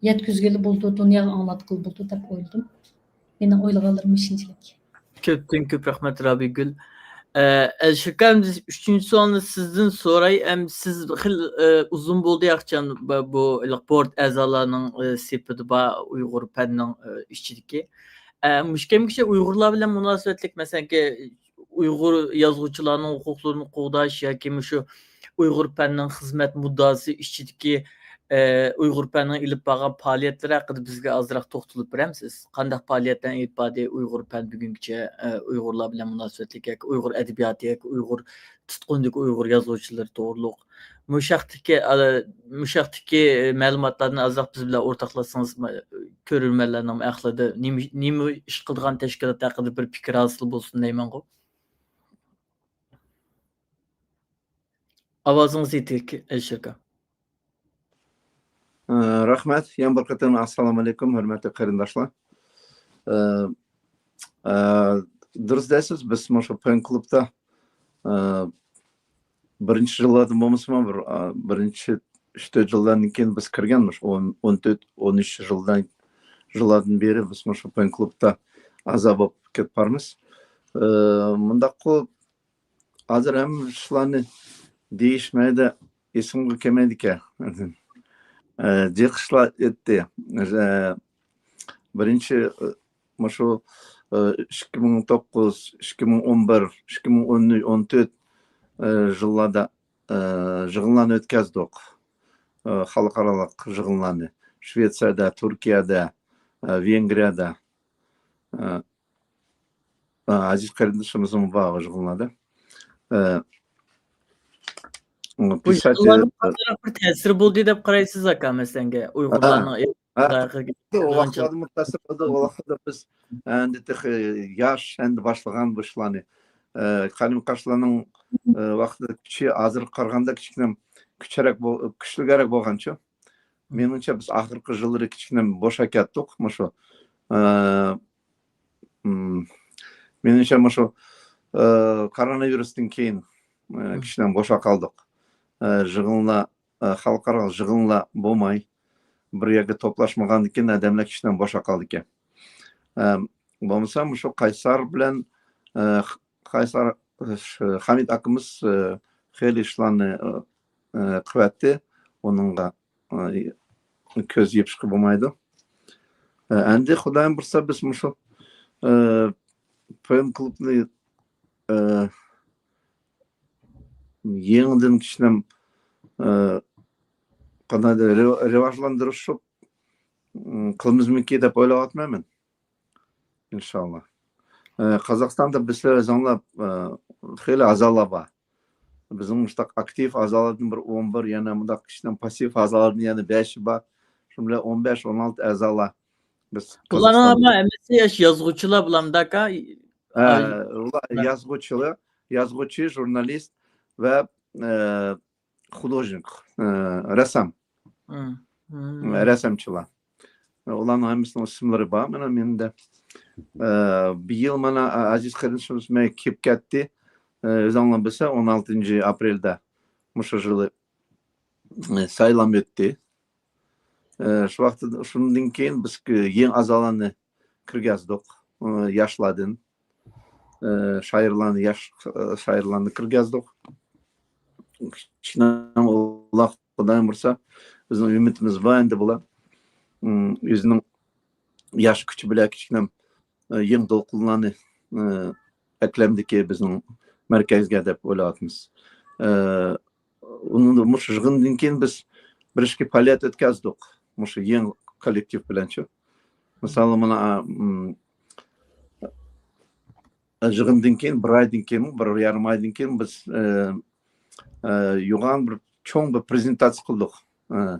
يەتكۈزگىلى بولىدۇ، دۇنياغا ئاڭلاتقىلى بولىدۇ دەپ ئويلىدىم. مېنىڭ ئويلىغانلىرىم مۇشۇنچىلىك. كۆپتىن كۆپ رەھمەت، رابىيگۈل. ئە، ئەلىشىر ئاكا، ئەمدى ئۈچىنچى سوئالنى سىزدىن سوراي. ئەم، سىز خېلى، ئە، ئۇزۇن بولدى ياخشىجان، بۇ، بۇ بورد ئەزالارنىڭ، ئە، سېپىدە بار ئۇيغۇر پەننىڭ، ئە، ئىچىدىكى. ئە، مۇشۇ كەمگىچە ئۇيغۇرلار بىلەن مۇناسىۋەتلىك، مەسىلەنكى، ئۇيغۇر يازغۇچىلارنىڭ ھوقۇقلىرىنى قوغداش ياكى مۇشۇ ئۇيغۇر پەننىڭ خىزمەت مۇددىئاسى ئىچىدىكى، ئە، ئۇيغۇر پەننىڭ ئېلىپ بارغان پائالىيەتلىرى ھەققىدە بىزگە ئازراق توختىلىپ بېرەمسىز؟ قانداق پائالىيەتلەرنى ئېلىپ باردى ئۇيغۇر پەن بۈگۈنگىچە، ئە، ئۇيغۇرلار بىلەن مۇناسىۋەتلىك ياكى ئۇيغۇر ئەدەبىياتى ياكى ئۇيغۇر تۇتقۇندىكى ئۇيغۇر يازغۇچىلىرى توغرۇلۇق؟ مۇشۇ ھەقتىكى، ئە، مۇشۇ ھەقتىكى مەلۇماتلارنى ئازراق بىز بىلەن ئورتاقلاشسىڭىز، ما-، كۆرۈرمەنلەرنىڭ ئەقلىدە نېمە، نېمە ئىش قىلىدىغان تەشكىلات ھەققىدە بىر پىكىر ھاسىل بولسۇن دەيمەنغۇ. ئاۋازىڭىز يېتىك، ئەلىشىر ئاكا. ئە، رەھمەت. يەنە بىر قېتىم ئەسسالامۇئەلەيكۇم، ھۆرمەتلىك قېرىنداشلار. ئە، ئە، دۇرۇس دەيسىز، بىز مۇشۇ پەن كۇلۇبتا، ئە، بىرىنچى يىللاردىن بولمىسىمۇ، بىر، ئە، بىرىنچى ئۈچ تۆت يىللاردىن كېيىن بىز كىرگەن، مۇشۇ ئون، ئون تۆت، ئون ئۈچ يىلدىن، يىللاردىن بېرى بىز مۇشۇ پەن كۇلۇبتا ئەزا بولۇپ كېتىپ بارمىز. ئە، مۇنداق قىلىپ، ھازىر ھەممە ئىشلارنى دېيىش مەيدە ئېسىمگە كەلمەيدىكەن. ئە، جىق ئىشلار ئۆتتى. ئە، بىرىنچى، ئە، مۇشۇ، ئە، ئىككى مىڭ توققۇز، ئىككى مىڭ ئون بىر، ئىككى مىڭ ئون، ئون تۆت، ئە، يىللاردا، ئە، يىغىنلارنى ئۆتكەزدۇق. ئە، خەلقئارالىق يىغىنلارنى. شىۋېتسىيەدە، تۈركىيەدە، ئە، ۋېنگرىيەدە. ئە، ئە، ئەزىز قېرىندىشىمىزمۇ بار يىغىنلاردا. ئە، بۇ پىساتى-، يىغىنلارنىڭ قانداق بىر تەسىرى بولدى دەپ قارايسىز، ئاكا، مەسىلەنگە؟ ھە. ئۇيغۇرلارنىڭ ھە. ئۇ ۋاقىتلاردا مۇتەئەسسىر بولدى، ئۇ ۋاقىتلاردا بىز ئەمدى تېخى ياش، ئەمدى باشلىغان بۇ ئىشلارنى. ئە، قەدىمكى ئاشۇلارنىڭ، ئە، ۋاقتىدا كۈچى ھازىرغا قارىغاندا كىچىككىنە كۈچرەك بول-، كۈچلۈكرەك بولغانچۇ؟ مېنىڭچە بىز ئاخىرقى يىللىرى كىچىككىنە بوشاپ كەتتۇق، مۇشۇ. ئە، مم، مېنىڭچە مۇشۇ، ئە، كوروناۋىرۇستىن كېيىن، ئە، كىچىككىنە بوشاپ قالدۇق. ئە، يىغىنلار، ئە، خەلقئارا يىغىنلار بولماي، بىر يەرگە توپلاشمىغاندىكىن ئادەملەر كىشىدىن بوشاپ قالىدىكەن. ئە، بولمىسا مۇشۇ قەيسەر بىلەن، ئە، قەيسەر، ئە، خەمىت ئاكىمىز، ئە، خېلى ئىشلارنى، ئە، ئە، قىلىۋەتتى. ئۇنىڭغا، ئە، كۆز يېپىشقا بولمايدۇ. ئە، ئەمدى خۇدايىم بۇيرۇسا بىز مۇشۇ، ئە، پويم كۇلۇبنى، ئە، يېڭىدىن كىشىنىڭ، ئە، قانداق دەي-، رىۋا-، رىۋاجلاندۇرۇشۇپ، ئىم، قىلىمىزمىكى دەپ ئويلاۋاتىمەن مەن. ئىنشاللا. ئە، قازاقىستاندا بىزلەر ئۆزۈڭلار، ئە، خېلى ئەزالار بار. بىزنىڭ مۇشۇنداق ئاكتىپ ئەزالاردىن بىر ئون بىر، يەنە مۇنداق كىشىنىڭ پاسسىپ ئەزالاردىن يەنە بەشى بار. شۇ بىلەن ئون بەش، ئون ئالتە ئەزالار. بىز بۇلارنىڭ قازاقىستاندا ھەممىسى ياش يازغۇچىلار بۇلارمۇ داكا؟ ھە، ئۇلار يازغۇچىلار، يازغۇچى، ژۇرنالىست ۋە، ئە، خۇدوژنىك، ئە، رەسسام. مم. مم. رەسسامچىلار. ئۇلارنىڭ ھەممىسىنىڭ ئىسىملىرى بار مانا مېنىڭدە. ئە، بىيىل مانا ئەزىز قېرىندىشىمىز مەن كېلىپ كەتتى. ئە، ئۆزۈڭلار بىلسە، ئون ئالتىنچى ئاپرېلدا مۇشۇ يىلى، ئە، سايلام ئۆتتى. ئە، شۇ ۋاقىتتا، شۇندىن كېيىن بىز يېڭى ئەزالارنى كىرگۈزدۇق. ئە، ياشلاردىن، ئە، شائىرلارنى، ياش، ئە، شائىرلارنى كىرگۈزدۇق. كىچىككىنە ئۇلار خۇدايىم بۇيرۇسا، بىزنىڭ ئۈمىدىمىز بار ئەمدى بۇلار. ئىم، ئۆزىنىڭ ياش كۈچى بىلەن كىچىككىنە، ئە، يېڭى دولقۇنلارنى، ئە، ئەكلەمدىكى بىزنىڭ مەركەزگە دەپ ئويلاۋاتىمىز. ئە، ئۇنىڭدا مۇشۇ يىغىندىن كېيىن بىز بىر ئىككى پائالىيەت ئۆتكۈزدۇق. مۇشۇ يېڭى كوللېكتىپ بىلەنچۇ. مىسالى مانا، ئە، ئىم، يىغىندىن كېيىن، بىر ئايدىن كېيىن، بىر يېرىم ئايدىن كېيىن بىز، ئە، ئە، يوغان بىر چوڭ بىر پرېزېنتاتسىيە قىلدۇق. ئە،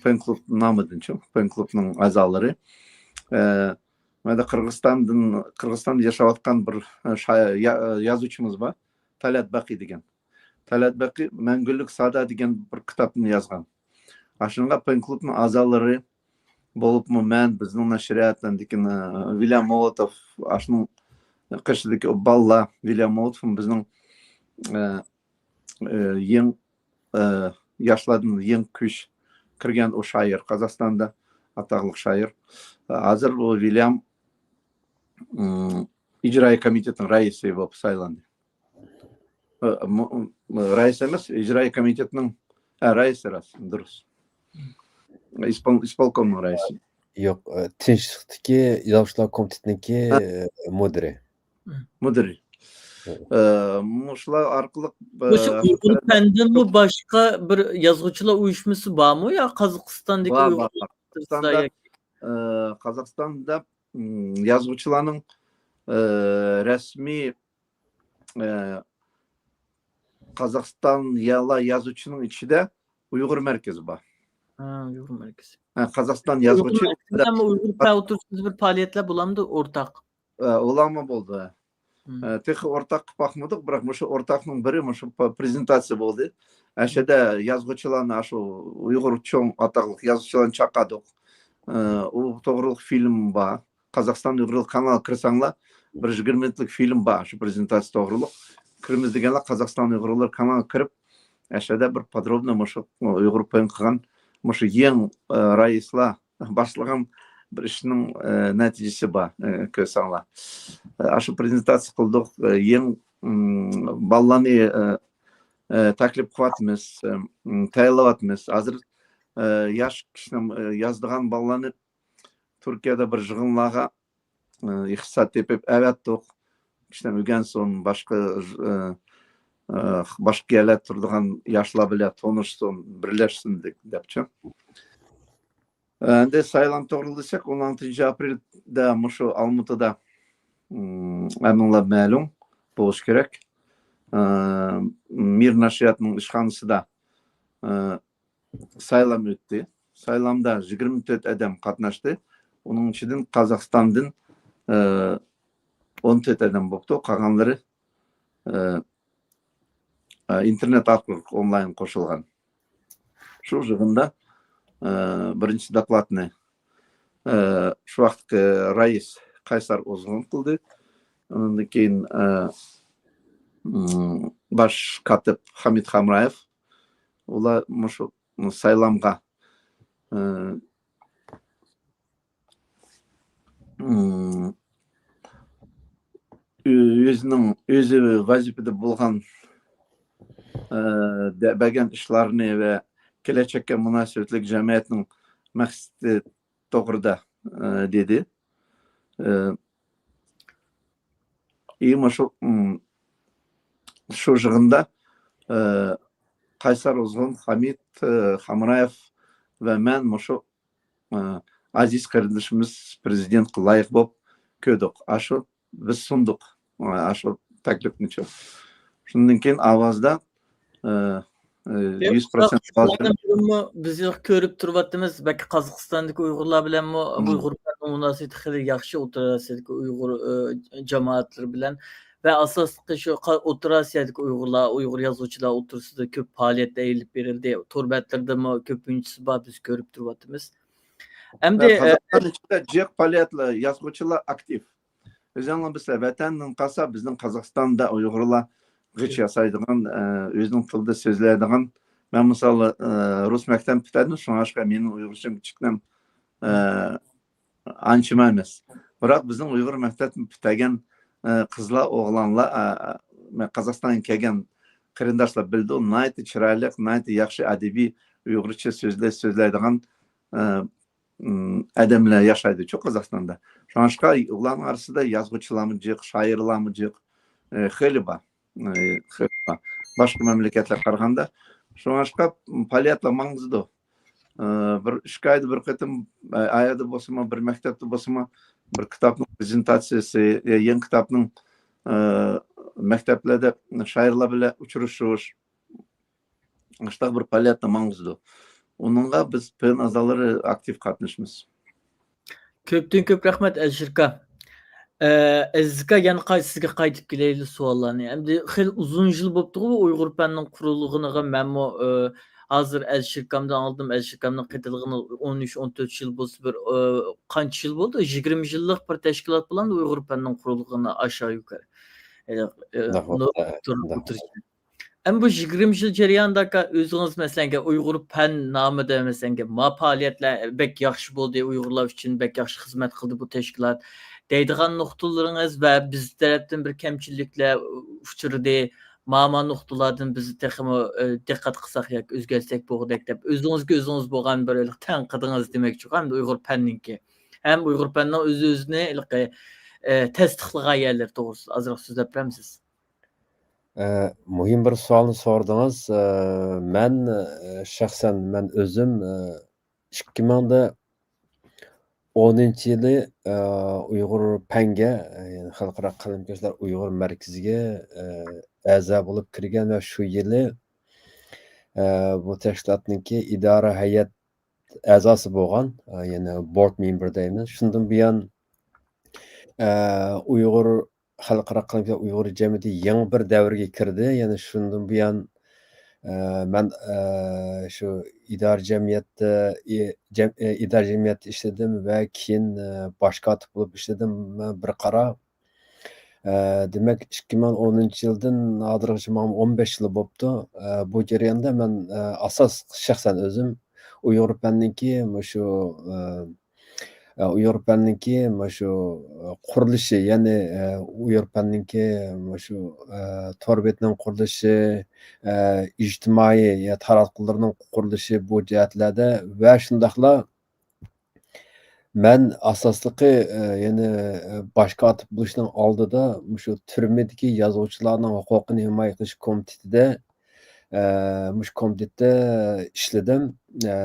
پەن كلۇب نامىدىنچۇ، پەن كلۇبنىڭ ئەزالىرى. ئە، مەندە قىرغىزىستاندىن، قىرغىزىستاندا ياشاۋاتقان بىر، ئە، شائىر، يا-، يازغۇچىمىز بار. تالەت بەقى دېگەن. تالەت بەقى مەڭگۈلۈك سادا دېگەن بىر كىتابنى يازغان. ئاشۇنىڭغا پەن كلۇبنىڭ ئەزالىرى بولۇپمۇ مەن، بىزنىڭ نەشرىيات، ئاندىن كېيىن، ئە، ۋىليام مولوتوف، ئاشۇنىڭ قېشىدىكى ئۇ بالىلار، ۋىليام مولوتوف بىزنىڭ، ئە، ئە، يېڭى، ئە، ياشلاردىن يېڭى كۈچ كىرگەن ئۇ شائىر، قازاقىستاندا ئاتاقلىق شائىر. ھازىر ئۇ ۋىليام، ئىم، ئىجرائىي كومىتېتنىڭ رەئىسى بولۇپ سايلاندى. ئە، مۇ-، مۇ-، رەئىس ئەمەس، ئىجرائىي كومىتېتنىڭ، ھە، رەئىسى راست، دۇرۇس. ئىسپول-، ئىسپولكومنىڭ رەئىسى. يوق، ئە، تىنچلىقتىكى يازغۇچىلار كومىتېتىنىڭكى، ھە. ئە، مۇدىرى. مۇدىرى. ھە. ئە، مۇشۇلار ئارقىلىق، ئە، مۇشۇ ئۇيغۇر پەندىنمۇ باشقا بىر يازغۇچىلار ئۇيۇشمىسى بارمۇ يا قازاقىستاندىكى بار، ئۇيغۇر بار. قازاقىستاندا، ئە، قازاقىستاندا، ئىم، يازغۇچىلارنىڭ، ئە، رەسمىي، ئە، قازاقىستان يا-، يازغۇچىنىڭ ئىچىدە ئۇيغۇر مەركىزى بار. ھە، ئۇيغۇر مەركىزى. ھە، قازاقىستان يازغۇچى مەركىزىدە ئۇيغۇر پەن ئوتتۇرىسىدا بىر پائالىيەتلەر بولامدۇ ئورتاق؟ ئە، ئۇلارمۇ بولدى. ھە. مم. ئە، تېخى ئورتاق قىلىپ باقمىدۇق، بىراق مۇشۇ ئورتاقنىڭ بىرى مۇشۇ پ-، پرېزېنتاتسىيە بولدى. ئەشەدە يازغۇچىلارنى، ئاشۇ ئۇيغۇر چوڭ ئاتاقلىق يازغۇچىلارنى چاقىردۇق. ئە، ئۇ توغرۇلۇق فىلىم بار. قازاقىستان ئۇيغۇرلار كانالىغا كىرسەڭلار، بىر يىگىرمە مىنۇتلۇق فىلىم بار، شۇ پرېزېنتاتسىيە توغرۇلۇق. كىرىمىز دېگەنلەر قازاقىستان ئۇيغۇرلار كانالىغا كىرىپ، ئەشەدە بىر پودروبنو مۇشۇ ئۇيغۇر پويىن قىلغان، مۇشۇ يېڭى، ئە، رەئىسلار باشلىغان بىر ئىشنىڭ، ئە، نەتىجىسى بار، ئە، كۆرسەڭلار. ئە، ئاشۇ پرېزېنتاتسىيە قىلدۇق، ئە، يېڭى، ئىم، بالىلارنى، ئە، ئە، تەكلىپ قىلىۋاتىمىز، ئىم، تەييارلاۋاتىمىز. ھازىر، ئە، ياش كىشىنىڭ، ئە، يازىدىغان بالىلارنى تۈركىيەدە بىر يىغىنلارغا، ئە، ئىختىساس تېپىپ ئەۋەتتۇق. كىشىلەر ئۆگەنسۇن، باشقا، ئە، ئە، باشقا يەرلەردە تۇرىدىغان ياشلار بىلەن تونۇشسۇن، بىرلەشسۇن دەپ، دەپچۇ. ئەمدى سايلام توغرىلىق دېسەك، ئون ئالتىنچى ئاپرېلدا مۇشۇ ئالمۇتىدا، ئىم، ھەممىڭلار مەلۇم بولۇشى كېرەك. ئە، مىر نەشرىياتنىڭ ئىشخانىسىدا، ئە، سايلام ئۆتتى. سايلامدا يىگىرمە تۆت ئادەم قاتناشتى. ئۇنىڭ ئىچىدىن قازاقىستاندىن، ئە، ئون تۆت ئادەم بوپتۇ. قالغانلىرى، ئە، ئە، ئىنتېرنېت ئارقىلىق ئونلاين قوشۇلغان. شۇ يىغىندا، ئە، بىرىنچى دوكلاتنى، ئە، شۇ ۋاقىتقى رەئىس قەيسەر ئوزغۇن قىلدى. ئۇنىڭدىن كېيىن، ئە، ئىم، باش كاتىپ خامىت خامرايېف، ئۇلار مۇشۇ سايلامغا، ئى، ئى، ئۆزىنىڭ، ئۆزى ۋەزىپىدە بولغان، ئى، دە-، بەرگەن ئىشلارنى ۋە كېلەچەككە مۇناسىۋەتلىك جەمئىيەتنىڭ مەقسىتى توغرىدا، ئى، دېدى. ئى، ئى، مۇشۇ، ئىم، شۇ يىغىندا، ئى، قەيسەر ئۇزۇن، خامىت، ئى، خامرايېف ۋە مەن مۇشۇ، ئى، ئازىز قېرىندىشىمىز پىرېزىدېنتقا لايىق بولۇپ كىردۇق. ئاشۇ بىز سۇندۇق، ئى، ئاشۇ تەكلىپنىچۇ. شۇندىن كېيىن ئاۋازدا، ئى، ئى، يۈز پىرسەنت ئاۋاز بىلەن. بىز كۆرۈپ تۇرۇۋاتىمىز، بەلكى قازاقىستاندىكى ئۇيغۇرلار بىلەنمۇ، مم. ئۇيغۇر بىلەن مۇناسىۋىتى خېلى ياخشى، ئوتتۇرا ئاسىيادىكى ئۇيغۇر، ئى، جامائەتلىرى بىلەن. ۋە ئاساسلىقى شۇ قا-، ئوتتۇرا ئاسىيادىكى ئۇيغۇرلار، ئۇيغۇر يازغۇچىلار ئوتتۇرىسىدا كۆپ پائالىيەتلەر ئېلىپ بېرىلدى. تور بەتلىرىدىمۇ كۆپىنچىسى بار، بىز كۆرۈپ تۇرۇۋاتىمىز. ئەمدى، ۋە ئى، قازاقىستان ئىچىدە جىق پائالىيەتلەر، يازغۇچىلار ئاكتىپ. ئۆزۈڭلار بىلسىلەر، ۋەتەندىن قالسا، بىزنىڭ قازاقىستاندا ئۇيغۇرلار غىچ ياسايدىغان، ئى، ئۆزىنىڭ تىلىدا سۆزلەيدىغان. مەن مىسال، ئى، رۇس مەكتەبىنى پۈتتۈردۈم، شۇڭلاشقا مېنىڭ ئۇيغۇرچەم كىچىكنەم، ئى، ئانچىما ئەمەس. بىراق بىزنىڭ ئۇيغۇر مەكتەبىنى پۈتتۈرگەن، ئى، قىزلار، ئوغلانلار، ئى، مەن قازاقىستانغا كەلگەن قېرىنداشلار بىلىدۇ، ناھايىتى چىرايلىق، ناھايىتى ياخشى ئەدەبىي ئۇيغۇرچە سۆزلەش، سۆزلەيدىغان، ئى، ئىم، ئادەملەر ياشايدۇچۇ قازاقىستاندا. شۇڭلاشقا ئۇلارنىڭ ئارىسىدا يازغۇچىلارمۇ جىق، شائىرلارمۇ جىق، ئى، خېلى بار. ئى، خېلى بار. باشقا مەملىكەتلەرگە قارىغاندا. شۇڭلاشقا پائالىيەتلەر ماڭغۇزىدۇ. ئى، بىر ئىككى ئايدا بىر قېتىم، ئى، ئايدا بولسىمۇ، بىر مەكتەپتە بولسىمۇ، بىر كىتابنىڭ پرېزېنتاتسىيىسى، يا يېڭى كىتابنىڭ، ئى، مەكتەپلەردە شائىرلار بىلەن ئۇچرىشىش، شۇنداق بىر پائالىيەتنى ماڭغۇزىدۇ. ئۇنىڭغا بىز پىن ئەزالىرى ئاكتىپ قاتنىشىمىز. كۆپتىن كۆپ رەھمەت، ئەلىشىر ئاكا. ئە، ئەزىز ئاكا، يەنە قاي-، سىزگە قايتىپ كېلەيلى سوئاللارنى. ئەمدى خېلى ئۇزۇن يىل بوپتىغۇ بۇ ئۇيغۇر پەننىڭ قۇرۇلغىنىغا. مەنمۇ، ئە، ھازىر ئەلىشىر ئاكامدىن ئاڭلىدىم. ئەلىشىر ئاكامنىڭ قېتىلغىنى ئون ئۈچ، ئون تۆت يىل بولسا بىر، ئە، قانچە يىل بولدى؟ يىگىرمە يىللىق بىر تەشكىلات بولامدۇ ئۇيغۇر پەننىڭ قۇرۇلغىنى ئاشا يۇقىرى. ئە، ئە، ئوتتۇرىسى. ئەمما بۇ يىگىرمە يىل جەريانىدا، ئاكا، ئۆزىڭىز، مەسىلەنگە، ئۇيغۇر پەن نامىدا، مەسىلەنگە، ما پائالىيەتلەر بەك ياخشى بولدى، ئۇيغۇرلار ئۈچۈن بەك ياخشى خىزمەت قىلدى بۇ تەشكىلات دەيدىغان نۇقتىلىرىڭىز ۋە بىز تەرەپتىن بىر كەمچىلىكلەر ئۇچرىدى، ما، ما نۇقتىلاردىن بىز تېخىمۇ، ئە، دىققەت قىلساق ياكى ئۆزگەرتسەك بولغۇدەك دەپ، ئۆزىڭىزگە ئۆزىڭىز بولغان بىر تەنقىدىڭىز دېمەكچى، ھەم ئۇيغۇر پەننىڭكى، ھەم ئۇيغۇر پەننىڭ ئۆز-ئۆزىنى ھېلىقى، ئە، تەستىقلىغان يەرلىرى توغرىسىدا ئازراق سۆزلەپ بېرەمسىز؟ ئە، مۇھىم بىر سوئالنى سوردىڭىز. ئە، مەن، ئە، شەخسەن مەن ئۆزۈم، ئە، ئىككى مىڭ ئونىنچى يىلى، ئە، ئۇيغۇر پەنگە، ئە، يەنى خەلقئارا قەلەمكەشلەر ئۇيغۇر مەركىزىگە، ئە، ئەزا بولۇپ كىرگەن ۋە شۇ يىلى، ئە، بۇ تەشكىلاتنىڭكى ئىدارە ھەيئەت ئەزاسى بولغان، ئە، يەنى بورد مېمبىر دەيمىز. شۇندىن بۇيان، ئە، ئۇيغۇر خەلقئارا قەلەمكەشلەر ئۇيغۇر جەمئىيىتى يېڭى بىر دەۋرگە كىردى. يەنى شۇندىن بۇيان، ئە، مەن، ئە، شۇ ئىدارە جەمئىيەتتە، ئى-، جەم-، ئى-، ئىدارە جەمئىيەتتە ئىشلىدىم ۋە كېيىن، ئە، باش كاتىپ بولۇپ ئىشلىدىم بىر قارا. ئە، دېمەك، ئىككى مىڭ ئونىنچى يىلدىن ھازىرغىچە ماڭا ئون بەش يىل بوپتۇ. ئە، بۇ جەرياندا مەن، ئە، ئاساس شەخسەن ئۆزۈم ئۇيغۇر پەننىڭكى مۇشۇ، ئە، ئە، ئۇيغۇر پەننىڭكى مۇشۇ، ئە، قۇرۇلۇشى، يەنى، ئە، ئۇيغۇر پەننىڭكى مۇشۇ، ئە، تور بېتىنىڭ قۇرۇلۇشى، ئە، ئىجتىمائىي يا تاراتقۇلىرىنىڭ قۇرۇلۇشى بۇ جەھەتلەردە ۋە شۇنداقلا مەن ئاساسلىقى، ئە، يەنى، ئە، باش كاتىپ بولۇشنىڭ ئالدىدا مۇشۇ تۈرمىدىكى يازغۇچىلارنىڭ ھوقۇقىنى ھىمايە قىلىش كومىتېتىدا، ئە، مۇشۇ كومىتېتتا ئىشلىدىم. ئە،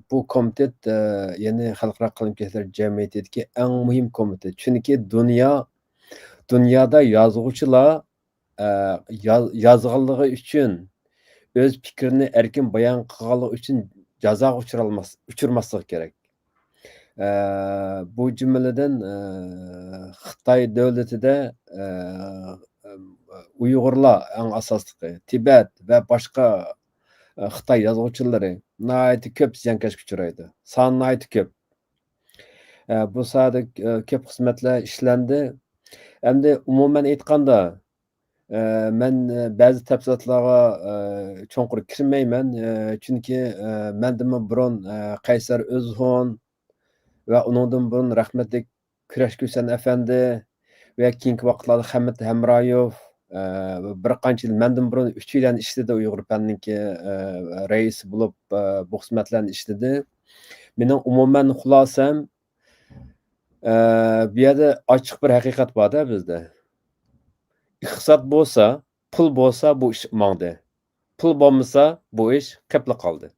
بۇ كومىتېت، ئە، يەنى خەلقئارا قەلەمكەشلەر جەمئىيىتىدىكى ئەڭ مۇھىم كومىتېت. چۈنكى دۇنيا، دۇنيادا يازغۇچىلار ئە، ياز-، يازغانلىقى ئۈچۈن ئۆز پىكرىنى ئەركىن بايان قىلغانلىقى ئۈچۈن جازاغا ئۇچرالماس-، ئۇچرىماسلىقى كېرەك. ئە، بۇ جۈملىدىن، ئە، خىتاي دۆلىتىدە، ئە، ئۇيغۇرلار ئەڭ ئاساسلىقى، تىبەت ۋە باشقا، ئە، خىتاي يازغۇچىلىرى ناھايىتى كۆپ زىيانكەشكە ئۇچرايدۇ. سانى ناھايىتى كۆپ. ئە، بۇ ساھەدە، ئە، كۆپ خىزمەتلەر ئىشلەندى. ئەمدى ئومۇمەن ئېيتقاندا، ئە، مەن، ئە، بەزى تەپسىلاتلارغا، ئە، چوڭقۇر كىرمەيمەن. ئە، چۈنكى، ئە، مەندىنمۇ بۇرۇن، ئە، قەيسەر ئۆزھون ۋە ئۇنىڭدىن بۇرۇن رەھمەتلىك كۈرەش كۈسەن ئەپەندى ۋە كېيىنكى ۋاقىتلاردا خەمىت ھەمرايېۋ، ئە، بىر قانچە يىل مەندىن بۇرۇن ئۈچىيلەن ئىشلىدى، ئۇيغۇر پەننىڭكى، ئە، رەئىسى بولۇپ، ئە، بۇ خىزمەتلەرنى ئىشلىدى. مېنىڭ ئومۇمەن خۇلاسەم، ئە، بۇ يەردە ئاچچىق بىر ھەقىقەت بار-دە بىزدە. ئىقتىساد بولسا، پۇل بولسا بۇ ئىش ماڭدى. پۇل بولمىسا بۇ ئىش قېپلا قالدى.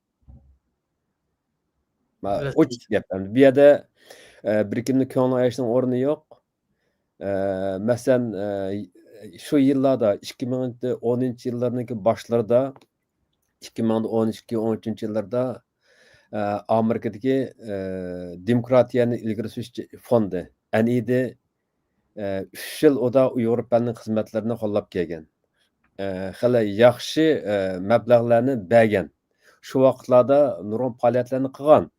ما-، ئوچۇق گەپ. ئەمدى بۇ يەردە، ئە، بىر كىمنىڭ كۆڭلىنى ئاياشنىڭ ئورنى يوق. ئە، مەسىلەن، ئە، شۇ يىللاردا، ئىككى مىڭ ئونىنچى يىللارنىڭكى باشلىرىدا، ئىككى مىڭ ئون ئىككى، ئون ئۈچىنچى يىللاردا، ئە، ئامېرىكىدىكى، ئە، دېموكراتىيەنى ئىلگىرى سۈرۈش فوندى، ئەن ئى دى، ئە، ئۈچ يىل ئۇدا ئۇيغۇر پەننىڭ خىزمەتلىرىنى قوللاپ كەلگەن. ئە، خېلى ياخشى، ئە، مەبلەغلەرنى بەرگەن. شۇ ۋاقىتلاردا نۇرغۇن پائالىيەتلەرنى قىلغان.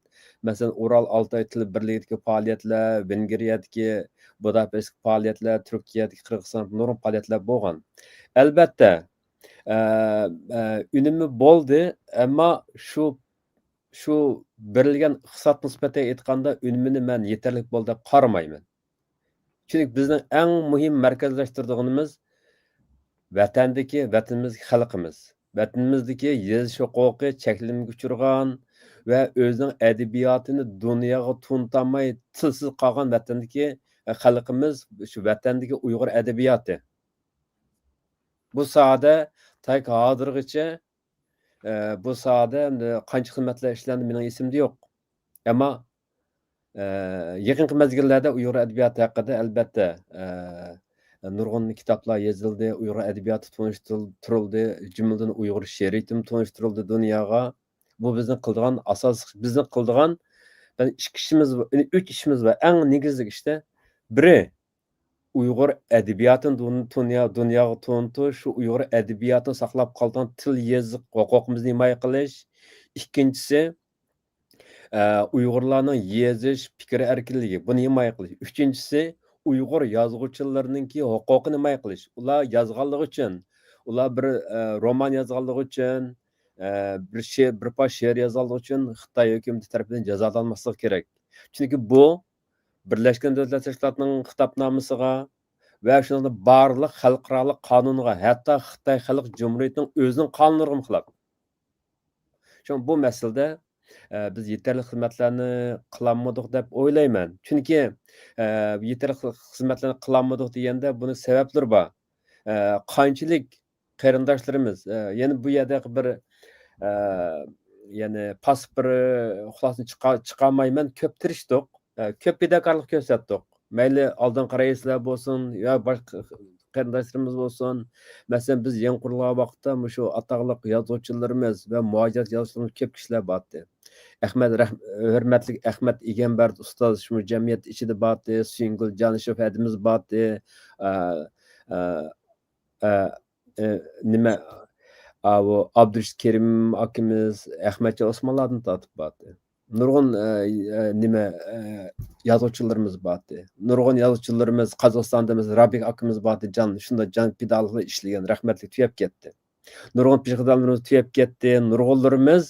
مەسىلەن، ئۇرال ئالتاي تىل بىرلىكىدىكى پائالىيەتلەر، ۋېنگرىيەدىكى بۇداپېشتتىكى پائالىيەتلەر، تۈركىيەدىكى، قىرغىزىستاندىكى نۇرغۇن پائالىيەتلەر بولغان. ئەلبەتتە، ئە، ئە، ئۈنۈمى بولدى، ئەمما شۇ، شۇ بېرىلگەن ئىقتىساد نىسبەتەن ئېيتقاندا، ئۈنۈمىنى مەن يېتەرلىك بولدى دەپ قارىمايمەن. چۈنكى بىزنىڭ ئەڭ مۇھىم مەركەزلەشتۈرىدىغىنىمىز ۋەتەندىكى، ۋەتىنىمىزدىكى خەلقىمىز. ۋەتىنىمىزدىكى يېزىش ھوقۇقى چەكلىمىگە ئۇچرىغان ۋە ئۆزىنىڭ ئەدەبىياتىنى دۇنياغا تونۇتالماي تىلسىز قالغان ۋەتەندىكى خەلقىمىز، شۇ ۋەتەندىكى ئۇيغۇر ئەدەبىياتى. بۇ ساھەدە تاكى ھازىرغىچە، ئە، بۇ ساھەدە ئەمدى قانچە خىزمەتلەر ئىشلەندى، مېنىڭ ئېسىمدە يوق. ئەمما، ئە، يېقىنقى مەزگىللەردە ئۇيغۇر ئەدەبىياتى ھەققىدە، ئەلبەتتە، ئە، نۇرغۇن كىتابلار يېزىلدى، ئۇيغۇر ئەدەبىياتى تونۇشتۇرۇلدى، جۈملىدىن ئۇيغۇر شېئىرىيىتىمۇ تونۇشتۇرۇلدى دۇنياغا. بۇ بىزنىڭ قىلىدىغان ئاساسلىق، بىزنىڭ قىلىدىغان، بىز ئىككى ئىشىمىز بار، ئۈچ ئىشىمىز بار. ئەڭ نېگىزلىك ئىشتا بىرى، ئۇيغۇر ئەدەبىياتىنى دۇن-، دۇنيا، دۇنياغا تونۇتۇش، شۇ ئۇيغۇر ئەدەبىياتىنى ساقلاپ قالىدىغان تىل، يېزىق ھوقۇقىمىزنى ھىمايە قىلىش. ئىككىنچىسى، ئە، ئۇيغۇرلارنىڭ يېزىش، پىكىر ئەركىنلىكى، بۇنى ھىمايە قىلىش. ئۈچىنچىسى، ئۇيغۇر يازغۇچىلىرىنىڭكى ھوقۇقىنى ھىمايە قىلىش. ئۇلار يازغانلىقى ئۈچۈن، ئۇلار بىر، ئە، رومان يازغانلىقى ئۈچۈن، ئە، بىر شېئىر، بىر پارچە شېئىر يازغانلىقى ئۈچۈن خىتاي ھۆكۈمىتى تەرىپىدىن جازالانماسلىقى كېرەك. چۈنكى بۇ بىرلەشكەن دۆلەتلەر تەشكىلاتىنىڭ خىتابنامىسىغا ۋە شۇنىڭدەن بارلىق خەلقئارالىق قانۇنغا، ھەتتا خىتاي خەلق جۇمھۇرىيىتىنىڭ ئۆزىنىڭ قانۇنلىرىغىمۇ خىلاپ. شۇڭا بۇ مەسىلىدە، ئە، بىز يېتەرلىك خىزمەتلەرنى قىلالمىدۇق دەپ ئويلايمەن. چۈنكى، ئە، يېتەرلىك خىزمەتلەرنى قىلالمىدۇق دېگەندە بۇنىڭ سەۋەبلىرى بار. ئە، قانچىلىك قېرىنداشلىرىمىز، ئە، يەنە بۇ يەردە بىر، ئە، يەنى پاسسىپ بىر خۇلاسىنى چىقا-، چىقارمايمەن. كۆپ تىرىشتۇق، ئە، كۆپ پىداكارلىق كۆرسەتتۇق. مەيلى ئالدىنقى رەئىسلەر بولسۇن يا باشقا قېرىنداشلىرىمىز بولسۇن. مەسىلەن، بىز يېڭى قۇرۇلغان ۋاقىتتا مۇشۇ ئاتاقلىق يازغۇچىلىرىمىز ۋە مۇھاجىرەت يازغۇچىلىرىمىز كۆپ كىشىلەر بارتى. ئەخمەت رەھ-، ھۆرمەتلىك ئەخمەت ئىگەمبەرد ئۇستاز شۇ جەمئىيەت ئىچىدە بارتى، سۈيۈنگۈل جانىشېف ھەدىمىز بارتى. ئە، ئە، ئە، ئە، نېمە، ئاۋۇ ئابدۇرېشىت كېرىم ئاكىمىز، ئەخمەتجان ئوسمانلاردىن تارتىپ بارتى. نۇرغۇن، ئە، ئە، نېمە، ئە، يازغۇچىلىرىمىز بارتى. نۇرغۇن يازغۇچىلىرىمىز، قازاقىستاندا بىز رابىك ئاكىمىز بارتى، جان، شۇنداق جان پىدالىقلار ئىشلىگەن، رەھمەتلىك تۈگەپ كەتتى. نۇرغۇن پېشقەدەملىرىمىز تۈگەپ كەتتى. نۇرغۇنلىرىمىز،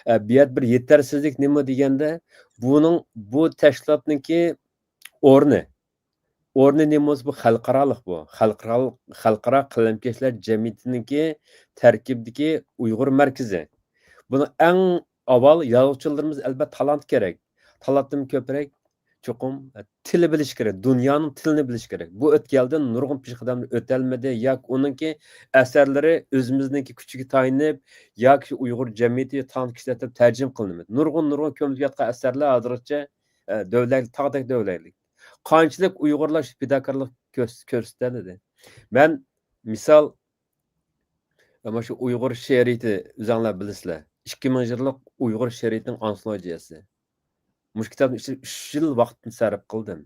ئە، بۇ يەردە بىر يېتەرسىزلىك نېمە دېگەندە، بۇنىڭ، بۇ تەشكىلاتنىڭكى ئورنى. ئورنى نېمە بولسا، بۇ خەلقئارالىق بۇ. خەلقئارالىق، خەلقئارا قەلەمكەشلەر جەمئىيىتىنىڭكى تەركىبىدىكى ئۇيغۇر مەركىزى. بۇنىڭ ئەڭ ئاۋۋال يازغۇچىلىرىمىز ئەلبەتتە تالانت كېرەك. تالانتتىن كۆپرەك چوقۇم تىلى بىلىش كېرەك. دۇنيانىڭ تىلىنى بىلىش كېرەك. بۇ ئۆتكەلدىن نۇرغۇن پېشقەدەملەر ئۆتەلمىدى ياكى ئۇنىڭكى ئەسەرلىرى ئۆزىمىزنىڭكى كۈچىگە تايىنىپ ياكى شۇ ئۇيغۇر جەمئىيىتى تالانت كىشىلەر تەرجىمە قىلىنمىدى. نۇرغۇن، نۇرغۇن كۆمۈلۈپ ياتقان ئەسەرلەر ھازىرغىچە ئە، دۆۋىلەك، تاغدەك دۆۋىلەكلىك. قانچىلىك ئۇيغۇرلار شۇ پىداكارلىق كۆرس-، كۆرسىتەلىدى؟ مەن مىسال، مانا شۇ ئۇيغۇر شېئىرىيىتى، ئۆزۈڭلار بىلىسىلەر. ئىككى مىڭ يىللىق ئۇيغۇر شېئىرىيىتىنىڭ ئانسولوگىيەسى. مۇشۇ كىتابنى ئىچىدە ئۈچ يىل ۋاقىتنى سەرپ قىلدىم.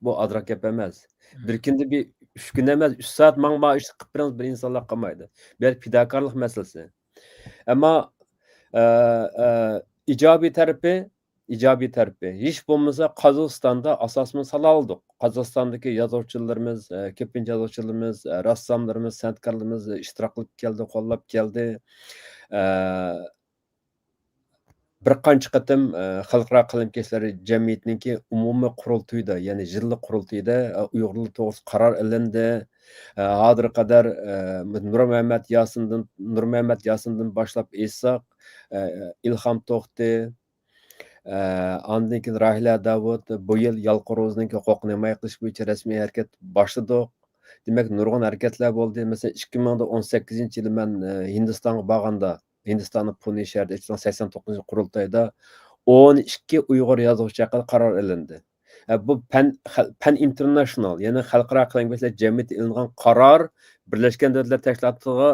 بۇ ئازراق گەپ ئەمەس. بىر كۈندە بىر ئۈچ كۈن ئەمەس، ئۈچ سائەت ماڭا مانا ئىشنى قىلىپ بېرىڭ، بىر ئىنسانلار قىلمايدۇ. بۇ يەر پىداكارلىق مەسىلىسى. ئەمما، ئە، ئە، ئىجابىي تەرىپى، ئىجابىي تەرىپى. ھېچ بولمىسا قازاقىستاندا ئاساسىمىزنى سالالىدۇق. قازاقىستاندىكى يازغۇچىلىرىمىز، ئە، كۆپىنچە يازغۇچىلىرىمىز، ئە، رەسساملىرىمىز، سەنئەتكارلىرىمىز ئىشتىراك قىلىپ كەلدى، قوللاپ كەلدى. ئە، بىر قانچە قېتىم، ئە، خەلقئارا قەلەمكەشلەر جەمئىيىتىنىڭكى ئومۇمىي قۇرۇلتىيىدا، يەنى يىللىق قۇرۇلتىيىدا، ئە، ئۇيغۇرلار توغرىسىدا قارار ئېلىندى. ئە، ھازىرغا قەدەر، ئە، نۇرمەمەت ياسىندىن، نۇرمەمەت ياسىندىن باشلاپ ئېيتساق، ئە، ئىلھام توختى، ئە، ئاندىن كېيىن راھىلە داۋۇت، بۇ يىل يالقۇن روزىنىڭكى ھوقۇقىنى ھىمايە قىلىش بويىچە رەسمىي ھەرىكەت باشلىدۇق. دېمەك، نۇرغۇن ھەرىكەتلەر بولدى. مەسىلەن، ئىككى مىڭ ئون سەككىزىنچى يىلى مەن، ئە، ھىندىستانغا بارغاندا، ھىندىستاننىڭ پۇنې شەھىرىدە ئېچىلغان سەكسەن توققۇزىنچى قۇرۇلتايدا ئون ئىككى ئۇيغۇر يازغۇچى ھەققىدە قارار ئېلىندى. ئە، بۇ پەن، خەل-، پەن ئىنتېرناشنال، يەنى خەلقئارا قەلەمكەشلەر جەمئىيىتى ئېلىنغان قارار بىرلەشكەن دۆلەتلەر تەشكىلاتىغا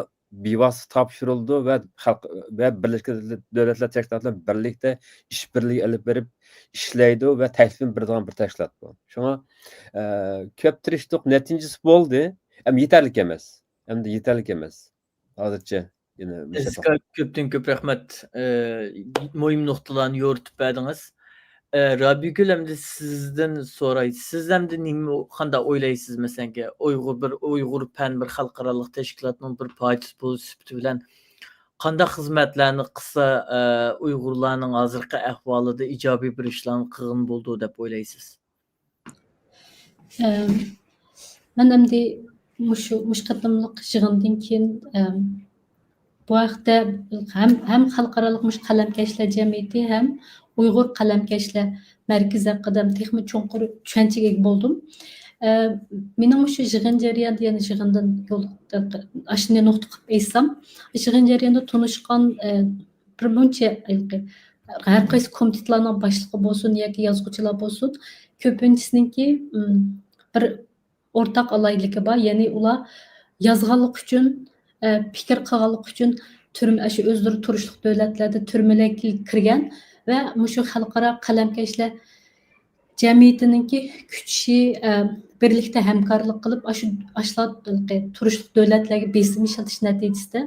بىۋاسىتە تاپشۇرۇلىدۇ ۋە خەلق، ۋە بىرلەشكەن دۆلەتلەر تەشكىلاتى بىلەن بىرلىكتە ئىشبىرلىكى ئېلىپ بېرىپ ئىشلەيدۇ ۋە تەكلىپنى بېرىدىغان بىر تەشكىلات بۇ. شۇڭا، ئە، كۆپ تىرىشتۇق، نەتىجىسى بولدى. ئەمما يېتەرلىك ئەمەس. ئەمدى يېتەرلىك ئەمەس. ھازىرچە يەنە مۇشۇ ئەزىز ئاكا، كۆپتىن كۆپ رەھمەت. ئە، مۇھىم نۇقتىلارنى يورۇتۇپ بەردىڭىز. ئە، رابىيگۈل، ئەمدى سىزدىن سوراي. سىز ئەمدى نېمە، قانداق ئويلايسىز؟ مەسىلەنكى، ئۇيغۇر، بىر ئۇيغۇر پەن بىر خەلقئارالىق تەشكىلاتنىڭ بىر پارچىسى بولۇش سۈپىتى بىلەن قانداق خىزمەتلەرنى قىلسا، ئە، ئۇيغۇرلارنىڭ ھازىرقى ئەھۋالىدا ئىجابىي بىر ئىشلارنى قىلغىلى بولىدۇ دەپ ئويلايسىز؟ ئەم، مەن ئەمدى مۇشۇ، مۇشۇ قېتىملىق يىغىندىن كېيىن، ئەم، بۇ ھەقتە ھەم، ھەم خەلقئارالىق مۇشۇ قەلەمكەشلەر جەمئىيىتى، ھەم ئۇيغۇر قەلەمكەشلەر مەركىزى ھەققىدە تېخىمۇ چوڭقۇر چۈشەنچىگە ئىگە بولدۇم. ئە، مېنىڭ مۇشۇ يىغىن جەريانىدا، يەنە يىغىندىن يول، ئاشۇنى نۇقتا قىلىپ ئېيتسام، يىغىن جەريانىدا تونۇشقان، ئە، بىر مۇنچە ھېلىقى ھەر قايسى كومىتېتلارنىڭ باشلىقى بولسۇن ياكى يازغۇچىلار بولسۇن، كۆپىنچىسىنىڭكى، ئىم، بىر ئورتاق ئالاھىدىلىكى بار. يەنى ئۇلار يازغانلىقى ئۈچۈن، ئە، پىكىر قىلغانلىقى ئۈچۈن تۈرمە، ئاشۇ ئۆزلىرى تۇرۇشلۇق دۆلەتلەردە تۈرمىلەرگە كىرگەن ۋە مۇشۇ خەلقئارا قەلەمكەشلەر جەمئىيىتىنىڭكى كۈچى، ئە، بىرلىكتە ھەمكارلىق قىلىپ، ئاشۇ، ئاشۇلار تۇرۇشلۇق دۆلەتلەرگە بېسىم ئىشلىتىش نەتىجىسىدە،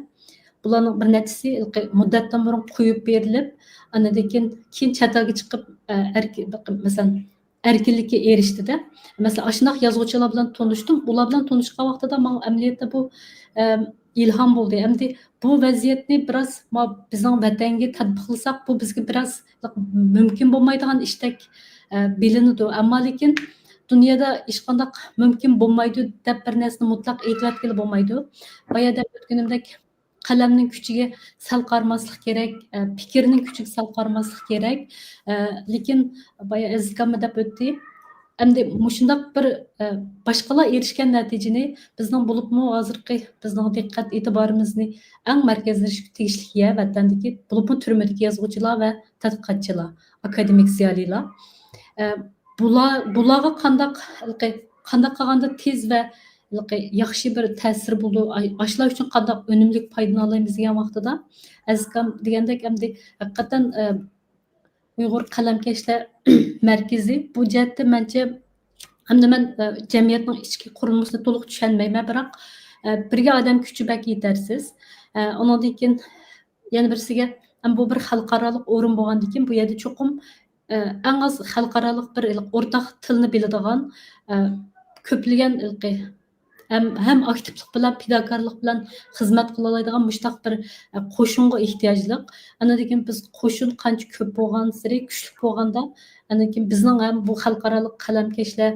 بۇلارنىڭ بىر نەچچىسى ھېلىقى مۇددەتتىن بۇرۇن قويۇپ بېرىلىپ، ئاندىن كېيىن، كېيىن چەت ئەلگە چىقىپ، ئە، ئەركىن، مەسىلەن، ئەركىنلىككە ئېرىشتىدە. مەسىلەن، ئاشۇنداق يازغۇچىلار بىلەن تونۇشتۇم. ئۇلار بىلەن تونۇشقان ۋاقتىدا ماڭا ئەمەلىيەتتە بۇ، ئە، ئىلھام بولدى. ئەمدى بۇ ۋەزىيەتنى بىراز ما-، بىزنىڭ ۋەتەنگە تەتبىقلىساق، بۇ بىزگە بىراز مۇمكىن بولمايدىغان ئىشتەك، ئە، بىلىنىدۇ. ئەمما لېكىن دۇنيادا ھېچقانداق مۇمكىن بولمايدۇ دەپ بىر نەرسىنى مۇتلەق ئېيتىۋەتكىلى بولمايدۇ. بايا دەپ ئۆتكىنىمدەك، قەلەمنىڭ كۈچىگە سەل قارىماسلىق كېرەك، ئە، پىكىرنىڭ كۈچىگە سەل قارىماسلىق كېرەك. ئە، لېكىن بايا ئەزىز ئاكاممۇ دەپ ئۆتتى. ئەمدى مۇشۇنداق بىر، ئە، باشقىلار ئېرىشكەن نەتىجىنى بىزنىڭ، بولۇپمۇ ھازىرقى بىزنىڭ دىققەت ئېتىبارىمىزنى ئەڭ مەركەزلەشتۈرۈشكە تېگىشلىك يەر ۋەتەندىكى، بولۇپمۇ تۈرمىدىكى يازغۇچىلار ۋە تەتقىقاتچىلار، ئاكادېمىك زىيالىيلار. ئە، بۇلار، بۇلارغا قانداق، قانداق قىلغاندا تېز ۋە ياخشى بىر تەسىر بولىدۇ، ئاي-، ئاشۇلار ئۈچۈن قانداق ئۈنۈملۈك پايدىلىنالايمىز دېگەن ۋاقتىدا، ئەزىز ئاكام دېگەندەك، ئەمدى ھەقىقەتەن، ئە، ئۇيغۇر قەلەمكەشلەر مەركىزى بۇ جەھەتتە مەنچە، ئەمدى مەن، ئە، جەمئىيەتنىڭ ئىچكى قۇرۇلمىسىنى تولۇق چۈشەنمەيمەن، بىراق، ئە، بىرگە ئادەم كۈچى بەك يېتەرسىز. ئە، ئۇنىڭدىن كېيىن يەنە بىرسىگە، ئەمما بۇ بىر خەلقئارالىق ئورۇن بولغاندىن كېيىن، بۇ يەردە چوقۇم، ئە، ئەڭ ئاز خەلقئارالىق بىر ئورتاق تىلنى بىلىدىغان، ئە، كۆپلىگەن ھېلىقى ھەم، ھەم ئاكتىپلىق بىلەن، پىداكارلىق بىلەن خىزمەت قىلالايدىغان مۇشۇنداق بىر، ئە، قوشۇنغا ئېھتىياجلىق. ئاندىن كېيىن بىز قوشۇن قانچە كۆپ بولغانسېرى، كۈچلۈك بولغاندا، ئاندىن كېيىن بىزنىڭ ھەم بۇ خەلقئارالىق قەلەمكەشلەر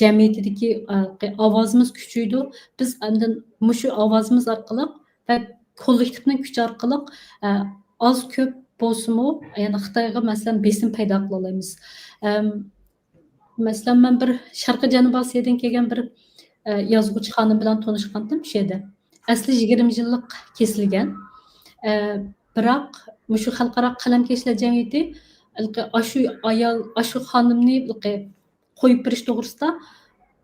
جەمئىيىتىدىكى، ئە، ئاۋازىمىز كۈچىيىدۇ. بىز ئاندىن مۇشۇ ئاۋازىمىز ئارقىلىق ۋە كوللېكتىپنىڭ كۈچى ئارقىلىق، ئە، ئاز كۆپ بولسىمۇ، يەنى خىتايغا، مەسىلەن، بېسىم پەيدا قىلالايمىز. ئەم، مەسىلەن، مەن بىر شەرقىي جەنۇبىي ئاسىيادىن كەلگەن بىر، ئە، يازغۇچى خانىم بىلەن تونۇشقانتىم شۇ يەردە. ئەسلى يىگىرمە يىللىق كېسىلگەن. ئە، بىراق مۇشۇ خەلقئارا قەلەمكەشلەر جەمئىيىتى ئاشۇ ئايال، ئاشۇ خانىمنى قويۇپ بېرىش توغرىسىدا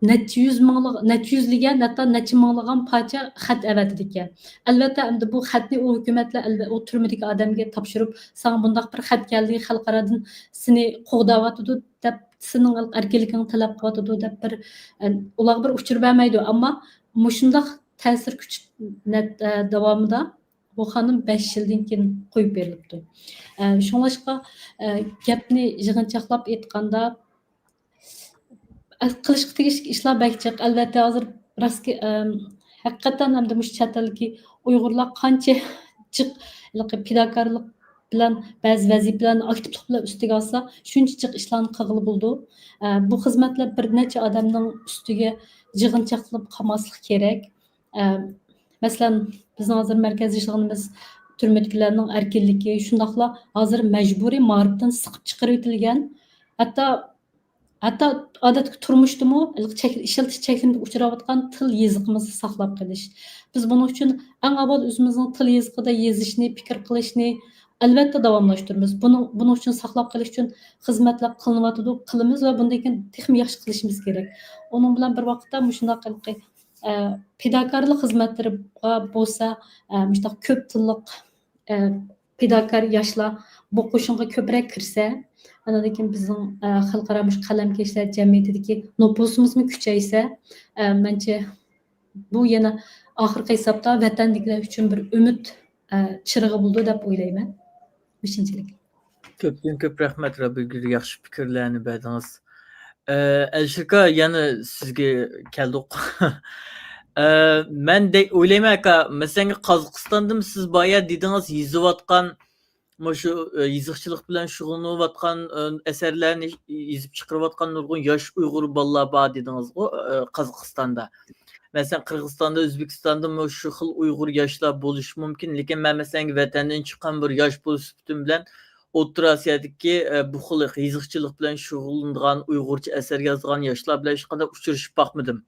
نەچچە يۈز مىڭلىغ-، نەچچە يۈزلىگەن، ھەتتا نەچچە مىڭلىغان پارچە خەت ئەۋەتىدىكەن. ئەلۋەتتە، ئەمدى بۇ خەتنى ئۇ ھۆكۈمەتلەر ئەلۋە-، ئۇ تۈرمىدىكى ئادەمگە تاپشۇرۇپ، ساڭا بۇنداق بىر خەت كەلدى، خەلقئارادىن سېنى قوغداۋاتىدۇ دەپ، سېنىڭ ئەركىنلىكىڭنى تەلەپ قىلىۋاتىدۇ دەپ بىر، ئە، ئۇلارغا بىر ئۇچۇر بەرمەيدۇ. ئەمما مۇشۇنداق تەسىر كۈچ نەت-، ئە، داۋامىدا بۇ خانىم بەش يىلدىن كېيىن قويۇپ بېرىلىپتۇ. ئە، شۇڭلاشقا، ئە، گەپنى يىغىنچاقلاپ ئېيتقاندا، قىلىشقا تېگىشلىك ئىشلار بەك جىق. ئەلۋەتتە، ھازىر راست، ئەم، ھەقىقەتەن ھەمدە مۇشۇ چەت ئەلدىكى ئۇيغۇرلار قانچە جىق ھېلىقى پىداكارلىق بىلەن، بەزى ۋەزىپىلەرنى ئاكتىپلىق بىلەن ئۈستىگە ئالسا، شۇنچە جىق ئىشلارنى قىلغىلى بولىدۇ. ئە، بۇ خىزمەتلەر بىر نەچچە ئادەمنىڭ ئۈستىگە يىغىنچاقلىنىپ قالماسلىقى كېرەك. ئە، مەسىلەن، بىزنىڭ ھازىر مەركەزلىشىدىغىنىمىز تۈرمىدىكىلەرنىڭ ئەركىنلىكى، شۇنداقلا ھازىر مەجبۇرىي مائارىپتىن سىقىپ چىقىرىۋېتىلگەن، ھەتتا، ھەتتا ئادەتتىكى تۇرمۇشتىمۇ چەك-، ئىشلىتىش چەكلىمىگە ئۇچراۋاتقان تىل يېزىقىمىزنى ساقلاپ قېلىش. بىز بۇنىڭ ئۈچۈن ئەڭ ئاۋۋال ئۆزىمىزنىڭ تىل يېزىقىدا يېزىشنى، پىكىر قىلىشنى ئەلۋەتتە داۋاملاشتۇرىمىز. بۇنىڭ، بۇنىڭ ئۈچۈن ساقلاپ قېلىش ئۈچۈن خىزمەتلەر قىلىنىۋاتىدۇ، قىلىمىز ۋە بۇندىن كېيىن تېخىمۇ ياخشى قىلىشىمىز كېرەك. ئۇنىڭ بىلەن بىر ۋاقىتتا مۇشۇنداق ھېلىقى، ئە، پىداكارلىق خىزمەتلىرىغا بولسا، ئە، مۇشۇنداق كۆپ تىللىق، ئە، پىداكار ياشلار بۇ قوشۇنغا كۆپرەك كىرسە، ئاندىن كېيىن بىزنىڭ، ئە، خەلقئارا مۇشۇ قەلەمكەشلەر جەمئىيىتىدىكى نوپۇسىمىزمۇ كۈچەيسە، ئە، مەنچە بۇ يەنە ئاخىرقى ھېسابتا ۋەتەندىكىلەر ئۈچۈن بىر ئۈمىد، ئە، چىرىغى بولىدۇ دەپ ئويلايمەن. مۇشۇنچىلىك. كۆپتىن كۆپ رەھمەت، رەبىگۈل، ياخشى پىكىرلەرنى بەردىڭىز. ئە، ئەلىشىر ئاكا، يەنە سىزگە كەلدۇق. ئە، مەن دەي-، ئويلايمەن، ئاكا، مەسىلەن، قازاقىستاندىمۇ سىز بايا دېدىڭىز، يېزىۋاتقان، مۇشۇ، ئە، يېزىقچىلىق بىلەن شۇغۇللىنىۋاتقان، ئە، ئەسەرلەرنى يېزىپ چىقىرىۋاتقان نۇرغۇن ياش ئۇيغۇر بالىلار بار دېدىڭىزغۇ، ئە، قازاقىستاندا. مەسىلەن، قىرغىزىستاندا، ئۆزبېكىستاندىمۇ شۇ خىل ئۇيغۇر ياشلار بولۇشى مۇمكىن، لېكىن مەن، مەسىلەن، ۋەتەندىن چىققان بىر ياش بولۇش سۈپىتىم بىلەن ئوتتۇرا ئاسىيادىكى، ئە، بۇ خىل يېزىقچىلىق بىلەن شۇغۇللىنىدىغان، ئۇيغۇرچە ئەسەر يازىدىغان ياشلار بىلەن ھېچقانداق ئۇچرىشىپ باقمىدىم.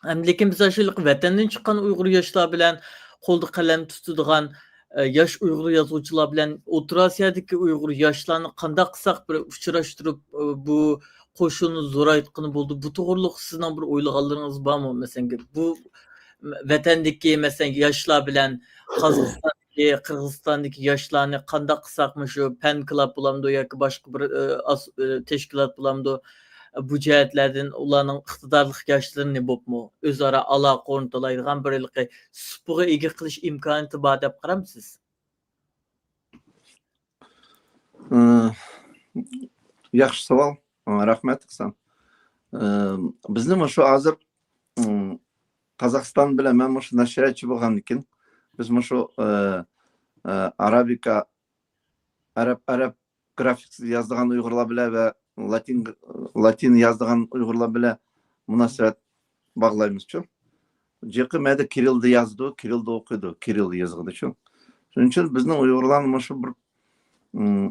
ئەمدى لېكىن بىز ئاشۇ ۋەتەندىن چىققان ئۇيغۇر ياشلار بىلەن، قولدا قەلەم تۇتىدىغان، ئە، ياش ئۇيغۇر يازغۇچىلار بىلەن ئوتتۇرا ئاسىيادىكى ئۇيغۇر ياشلارنى قانداق قىلساق بىر ئۇچراشتۇرۇپ، ئە، بۇ قوشۇننى زورايتقىلى بولىدۇ؟ بۇ توغرۇلۇق سىزنىڭ بىر ئويلىغانلىرىڭىز بارمۇ؟ مەسىلەن، بۇ ۋەتەندىكى، مەسىلەن، ياشلار بىلەن قازاقىستاندىكى، قىرغىزىستاندىكى ياشلارنى قانداق قىلساق، مۇشۇ پەن كىلاب بولامدۇ ياكى باشقا بىر، ئە، ئاس-، ئە، تەشكىلات بولامدۇ، بۇ جەھەتلەردىن ئۇلارنىڭ ئىقتىدارلىق ياشلىرىنى بولۇپمۇ ئۆزئارا ئالاقە ئورنىتالايدىغان بىر ھېلىقى سۇپىغا ئىگە قىلىش ئىمكانىيىتى بار دەپ قارامسىز؟ ئى، ياخشى سوئال. ئى، رەھمەت قىلسام. ئى، بىزنى مۇشۇ ھازىر، ئى، قازاقىستان بىلەن مەن مۇشۇ نەشرىياتچى بولغاندىكىن، بىز مۇشۇ، ئى، ئى، ئارابىكا، ئەرەب، ئەرەب گرافىكىسى يازىدىغان ئۇيغۇرلار بىلەن ۋە لاتىن، لاتىن يازىدىغان ئۇيغۇرلار بىلەن مۇناسىۋەت باغلايمىزچۇ. جىقى مەدە كىرىلدا يازىدۇ، كىرىلدا ئوقۇيدۇ، كىرىل يېزىقىدىچۇ. شۇنىڭ ئۈچۈن بىزنىڭ ئۇيغۇرلارنىڭ مۇشۇ بىر، ئىم،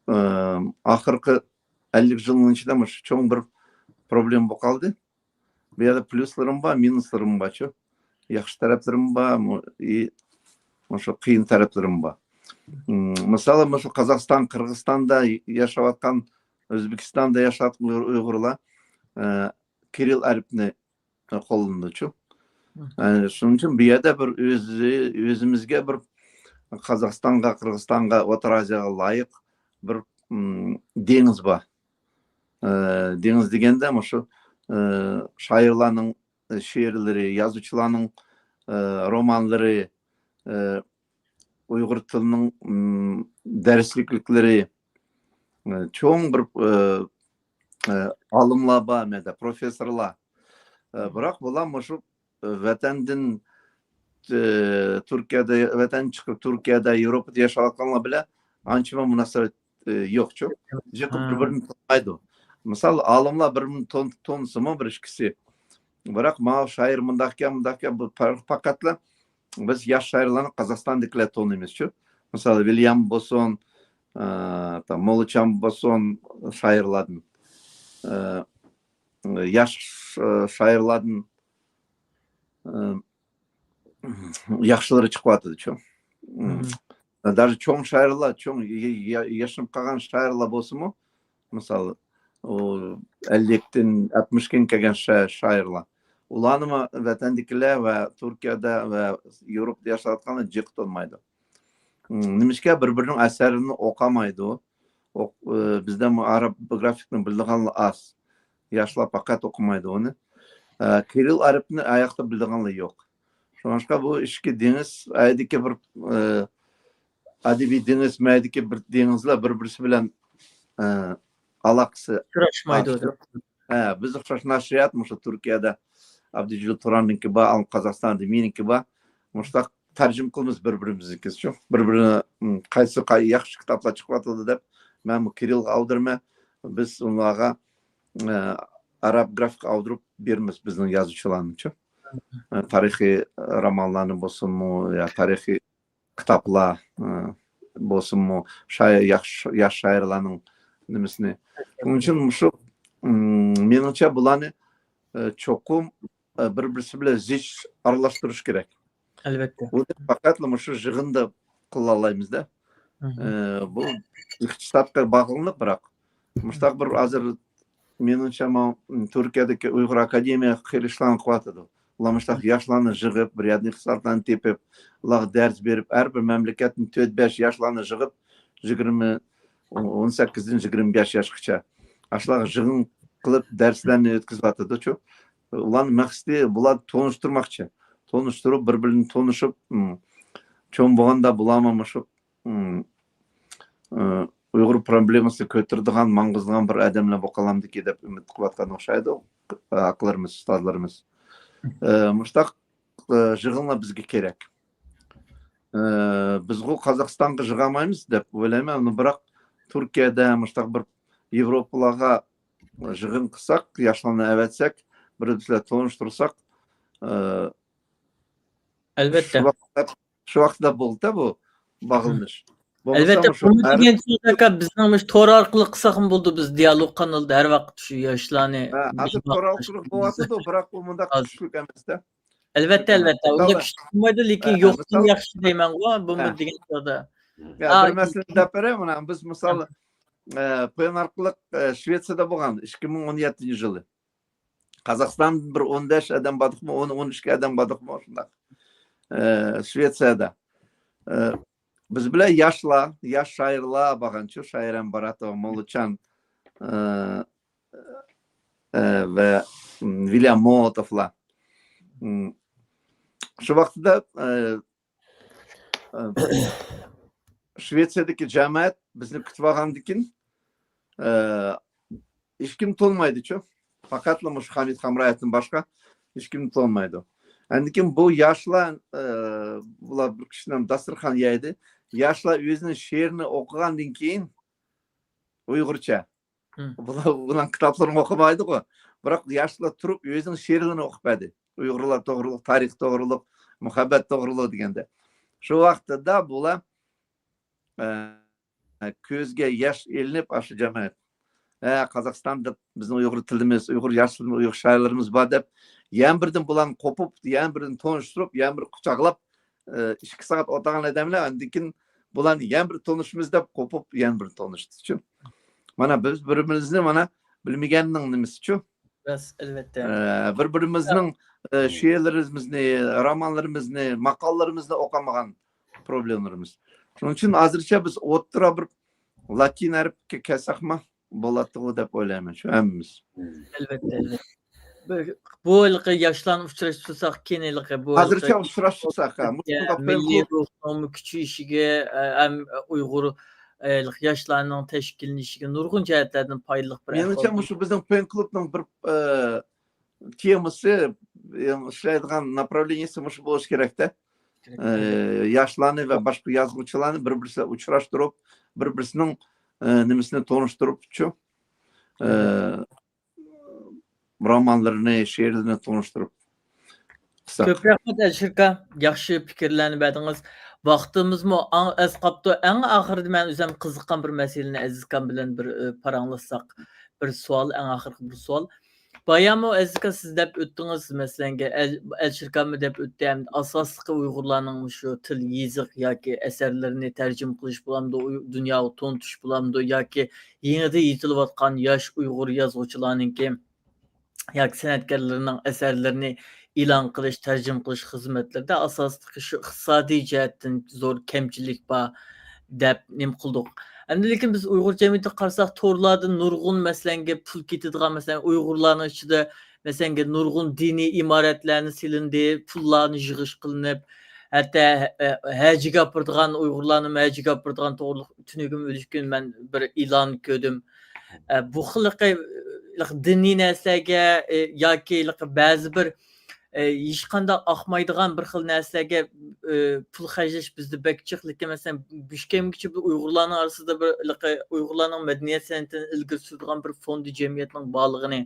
ئىم، ئاخىرقى ئەللىك يىلنىڭ ئىچىدە مۇشۇ چوڭ بىر پروبلېما بولۇپ قالدى. بۇ يەردە پليۇسلىرىمۇ بار، مىنۇسلىرىمۇ بارچۇ. ياخشى تەرەپلىرىمۇ بار، مۇ-، ئى، مۇشۇ قىيىن تەرەپلىرىمۇ بار. ئىم، مىسالى، مۇشۇ قازاقىستان، قىرغىزىستاندا ياشاۋاتقان، ئۆزبېكىستاندا ياشاۋاتقان ئۇيغۇر-، ئۇيغۇرلار، ئە، كىرىل ئەرىپنى قوللىنىدۇچۇ. مم. ئە، شۇنىڭ ئۈچۈن بۇ يەردە بىر ئۆزى، ئۆزىمىزگە بىر قازاقىستانغا، قىرغىزىستانغا، ئوتتۇرا ئازىياغا لايىق بىر، ئىم، دېڭىز بار. ئە، دېڭىز دېگەندە مۇشۇ، ئە، شائىرلارنىڭ شېئىرلىرى، يازغۇچىلارنىڭ، ئە، رومانلىرى، ئە، ئۇيغۇر تىلىنىڭ، ئىم، دەرسلىكلىكلىرى، ئە، چوڭ بىر، ئە، ئە، ئالىملار بار مەدە، پروفېسسورلار. ئە، بىراق بۇلار مۇشۇ، ئە، ۋەتەندىن، ئە، تۈركىيەدە، ۋەتەن چىقىپ تۈركىيەدە، ياۋروپادا ياشاۋاتقانلار بىلەن ئانچە مۇناسىۋەت، ئە، يوقچۇ. جىقىپ بىر-بىرىنى تونۇمايدۇ. مىسال، ئالىملار بىر-بىرىنى تون-، تونۇسىمۇ بىر ئىككىسى. بىراق ماۋۇ شائىر مۇنداقكەن، مۇنداقكەن، بۇ پەرق پەقەتلا بىز ياش شائىرلارنى قازاقىستاندىكىلەر تونۇيمىزچۇ. مىسال، ۋىليام بولسۇن، ئە، تا-، مولچان بولسۇن شائىرلاردىن. ئە، ياش، ئە، شائىرلاردىن، ئە، ياخشىلىرى چىقىۋاتىدۇچۇ. مم. دەرسى چوڭ شائىرلار، چوڭ ي-، ي-، ياشىنىپ قالغان شائىرلار بولسىمۇ، مىسال، ئۇ ئەللىكتىن ئاتمىشقا كەلگەن شا-، شائىرلار. ئۇلارنىمۇ ۋەتەندىكىلەر ۋە تۈركىيەدە ۋە ياۋروپىدا ياشاۋاتقانلار جىق تونۇمايدۇ. مم، نېمىشقا بىر-بىرىنىڭ ئەسەرلىرىنى ئوقۇمايدۇ؟ ئوق-، ئى، بىزدە مۇ-، ئارابىگرافىكنى بىلىدىغانلار ئاز. ياشلار پەقەت ئوقۇمايدۇ ئۇنى. ئە، كىرىل ئەرىپنى ئاياقتا بىلىدىغانلار يوق. شۇڭلاشقا بۇ ئىچكى دېڭىز، ئەيدىكى بىر، ئە، ئەدەبىي دېڭىز، مەيدىكى بىر دېڭىزلار بىر-بىرسى بىلەن، ئە، ئالاقىسى ئۇچراشمايدۇ. ھە، بىز ئوخشاش نەشرىيات، مۇشۇ تۈركىيەدە ئابدۇجېلىل تۇراننىڭكى بار، قازاقىستاندا مېنىڭكى بار. مۇشۇنداق تەرجىمە قىلىمىز بىر-بىرىمىزنىڭكىچۇ. بىر-بىرىنى، م، قايسى قاي-، ياخشى كىتابلار چىقىۋاتىدۇ دەپ، مەنمۇ كىرىلغا ئاۋدۇرىمەن. بىز ئۇلارغا، ئە، ئاراب گرافىكا ئاۋدۇرۇپ بېرىمىز بىزنىڭ يازغۇچىلارنىچۇ. ئە، تارىخىي رومانلارنى بولسۇنمۇ، يا تارىخىي كىتابلار، ئە، بولسۇنمۇ، شائىر، ياخشى، ياش شائىرلارنىڭ نېمىسىنى. شۇنىڭ ئۈچۈن مۇشۇ، م، مېنىڭچە بۇلارنى، ئە، چوقۇم، ئە، بىر-بىرسى بىلەن زىچ ئارىلاشتۇرۇش كېرەك. ئەلۋەتتە. بۇنى پەقەتلا مۇشۇ يىغىندا قىلالايمىز-دە. مھم. ئە، بۇ ئىقتىسادقا باغلىنىپ، بىراق مۇشۇنداق بىر ھازىر مېنىڭچە، مانا، تۈركىيەدىكى ئۇيغۇر ئاكادېمىيە خېلى ئىشلارنى قىلىۋاتىدۇ. ئۇلار مۇشۇنداق ياشلارنى يىغىپ، بىر يەردىن ئىقتىسادلارنى تېپىپ، ئۇلارغا دەرس بېرىپ، ھەر بىر مەملىكەتتىن تۆت، بەش ياشلارنى يىغىپ، يىگىرمە، ئون سەككىزدىن يىگىرمە بەش ياشقىچە ئاشۇلارغا يىغىن قىلىپ، دەرسلەرنى ئۆتكۈزۈۋاتىدۇچۇ. ئۇلارنىڭ مەقسىتى بۇلارنى تونۇشتۇرماقچى. تونۇشتۇرۇپ، بىر-بىرىنى تونۇشۇپ، م، چوڭ بولغاندا بۇلارمۇ مۇشۇ، م، ئۇيغۇر پروبلېمىسىنى كۆتۈرىدىغان، ماڭغۇزىدىغان بىر ئادەملەر بولۇپ قالامدىكى دەپ ئۈمىد قىلىۋاتقان ئوخشايدۇ، ئاكىلىرىمىز، ئۇستازلىرىمىز. ئە، مۇشۇنداق، ئە، يىغىنلار بىزگە كېرەك. ئە، بىزغۇ قازاقىستانغا يىغالمايمىز دەپ ئويلايمەن، بىراق تۈركىيەدە مۇشۇنداق بىر ياۋروپىلارغا يىغىن قىلساق، ياشلارنى ئەۋەتسەك، بىر بىلەن تونۇشتۇرساق، ئە، ئەلۋەتتە. شۇ ۋاقىتتا، شۇ ۋاقىتتا بولدى بۇ باغلىنىش. بولمىسا ئەلۋەتتە، مۇشۇ بۇنى ھەر دېگەن سۆز ئاكا، بىزنىڭ مۇشۇ تور ئارقىلىق قىلساقمۇ بولىدۇ، بىز دىيالوگ قانىلىدا ھەر ۋاقىت شۇ ياشلارنى ھە، ھازىر تور ئارقىلىق بولۇۋاتىدۇ، بىراق بۇ مۇنداق ھازىر. كۈچلۈك ئەمەس-دە. ئەلۋەتتە، ئەلۋەتتە. ئۇنداق مىسالدا، كۈچلۈك بولمايدۇ، لېكىن ھە، ھە، يوقتىن مىسال، ياخشى دەيمەنغۇ، بۇمۇ ھە. دېگەن چاغدا. يا، ئا، بىر مەسىلىنى دەپ بېرەي مانا، بىز مىسال، ھە. ئە، پويان ئارقىلىق، ئە، شىۋېتسىيەدە بولغان ئىككى مىڭ ئون يەتتىنچى يىلى. قازاقىستاندىن بىر ئون بەش ئادەم باردۇقمۇ، ئون، ئون ئىككى ئادەم باردۇقمۇ، شۇنداق. ئە، شىۋېتسىيەدە. ئە، بىز بىلەن ياشلار، ياش شائىرلار بارغانچۇ، شائىرەم باراتوۋا، موللىچان، ئە، ئە، ۋە، م، ۋىليام مولوتوفلار. م، شۇ ۋاقىتتا، ئە، ئە، شىۋېتسىيەدىكى جەمەت بىزنى كۈتۈۋالغاندىكىن، ئە، ھېچكىم تونمايدۇچۇ. پەقەتلا مۇشۇ خامىت خامرايېۋتىن باشقا ھېچكىم تونمايدۇ. ئاندىن كېيىن بۇ ياشلار، ئە، بۇلار بىر كىشىنىڭ داستىرخان يەيدۇ. ياشلار ئۆزىنىڭ شېئىرىنى ئوقۇغاندىن كېيىن، ئۇيغۇرچە. مم. بۇلار، بۇلار كىتابلىرىنى ئوقۇمايدىغۇ. بىراق ياشلار تۇرۇپ ئۆزىنىڭ شېئىرلىرىنى ئوقۇپ بەردى. ئۇيغۇرلار توغرۇلۇق، تارىخ توغرۇلۇق، مۇھەببەت توغرۇلۇق دېگەندە. شۇ ۋاقىتتا بۇلار، ئە، كۆزگە ياش ئىلىنىپ، ئاشۇ جەمەت، ھە، قازاقىستاندا بىزنىڭ ئۇيغۇر تىلىمىز، ئۇيغۇر ياشلىرىمىز، ئۇيغۇر شائىرلىرىمىز بار دەپ، يەنە بىردىن بۇلارنى قوپۇپ، يەنە بىردىن تونۇشتۇرۇپ، يەنە بىر قۇچاقلاپ، ئە، ئىككى سائەت ئولتۇرغان ئادەملەر، ئاندىن كېيىن بۇلارنى يەنە بىر تونۇشىمىز دەپ قوپۇپ، يەنە بىر تونۇشتىچۇ. مانا بىز بىر-بىرىمىزنى مانا بىلمىگەننىڭ نېمىسىچۇ؟ راست، ئەلۋەتتە. ئە، بىر-بىرىمىزنىڭ، ئە، شېئىرلىرىمىزنى، رومانلىرىمىزنى، ماقالىلىرىمىزنى ئوقۇمىغان پروبلېمىلىرىمىز. شۇنىڭ ئۈچۈن ھازىرچە بىز ئوتتۇرا بىر لاتىن ھەرپىگە كەلسەكمۇ بولاتتىغۇ دەپ ئويلايمەن، شۇ ھەممىمىز. ئەلۋەتتە، ئەلۋەتتە. بىر، بۇ ھېلىقى ياشلارنى ئۇچراشتۇرساق، كېيىن ھېلىقى بۇ ھازىرچە ھېلىقى ئۇچراشتۇرساق، ھە، مۇشۇنداق مىللىي روھنىڭمۇ كۈچىيىشىگە، ئە، ھەم ئۇيغۇر، ئە، ھېلىقى ياشلارنىڭ تەشكىللىنىشىگە نۇرغۇن جەھەتلەردىن پايدىلىق بىر مېنىڭچە، ئەھۋال. مۇشۇ بىزنىڭ پەن كلۇبنىڭ بىر، ئە، تېمىسى، ئە، ئىشلەيدىغان ناپراۋلېنىيىسى مۇشۇ بولۇشى كېرەكتە. كېرەك. ئە، ياشلارنى ۋە باشقا يازغۇچىلارنى بىر-بىرسى بىلەن ئۇچراشتۇرۇپ، بىر-بىرسىنىڭ، ئە، نېمىسىنى تونۇشتۇرۇپچۇ. ئە، رومانلىرىنى، شېئىرلىرىنى تونۇشتۇرۇپ قىلساق. كۆپ رەھمەت، ئەلىشىر ئاكا. ياخشى پىكىرلەرنى بەردىڭىز. ۋاقتىمىزمۇ ئاز قاپتۇ. ئەڭ ئاخىرىدا مەن ئۆزۈم قىزىققان بىر مەسىلىنى ئەزىز ئاكام بىلەن بىر، ئە، پاراڭلاشساق. بىر سوئال، ئەڭ ئاخىرقى بىر سوئال. بايامۇ ئەزىز ئاكا سىز دەپ ئۆتتىڭىز، مەسىلەنگە، ئەل-، ئەلىشىر ئاكاممۇ دەپ ئۆتتى، ھەم ئاساسلىقى ئۇيغۇرلارنىڭ مۇشۇ تىل، يېزىق ياكى ئەسەرلىرىنى تەرجىمە قىلىش بولامدۇ، ئۇي-، دۇنياغا تونۇتۇش بولامدۇ ياكى يېڭىدىن يېتىلىۋاتقان ياش ئۇيغۇر يازغۇچىلارنىڭكى ياكى سەنئەتكارلىرىنىڭ ئەسەرلىرىنى ئېلان قىلىش، تەرجىمە قىلىش خىزمەتلىرىدە ئاساسلىقى شۇ ئىقتىسادىي جەھەتتىن زور كەمچىلىك بار دەپ نېمە قىلدۇق. ئەمدى لېكىن بىز ئۇيغۇر جەمئىيىتىگە قارىساق، تورلاردا نۇرغۇن، مەسىلەنگە، پۇل كېتىدىغان، مەسىلەن، ئۇيغۇرلارنىڭ ئىچىدە مەسىلەن، نۇرغۇن دىنىي ئىمارەتلەرنى سېلىندى، پۇللارنى يىغىش قىلىنىپ، ھەتتا ھە-، ھەجگە ئاپىرىدىغان، ئۇيغۇرلارنىمۇ ھەجگە ئاپىرىدىغان توغرىلىق تۈنۈگۈن ئۆلۈشكۈن مەن بىر ئېلان كۆردۈم. ئە، بۇ خىللىقى، دىنىي نەرسىلەرگە، ئە، ياكى بەزى بىر، ئە، ھېچقانداق ئاقمايدىغان بىر خىل نەرسىلەرگە، ئە، پۇل خەجلەش بىزدە بەك جىق. لېكىن، مەسىلەن، بۈشكەمگىچە بىر ئۇيغۇرلارنىڭ ئارىسىدا بىر ھېلىقى ئۇيغۇرلارنىڭ مەدەنىيەت سەنئىتىنى ئىلگىرى سۈرىدىغان بىر فوندى جەمئىيەتنىڭ بارلىقىنى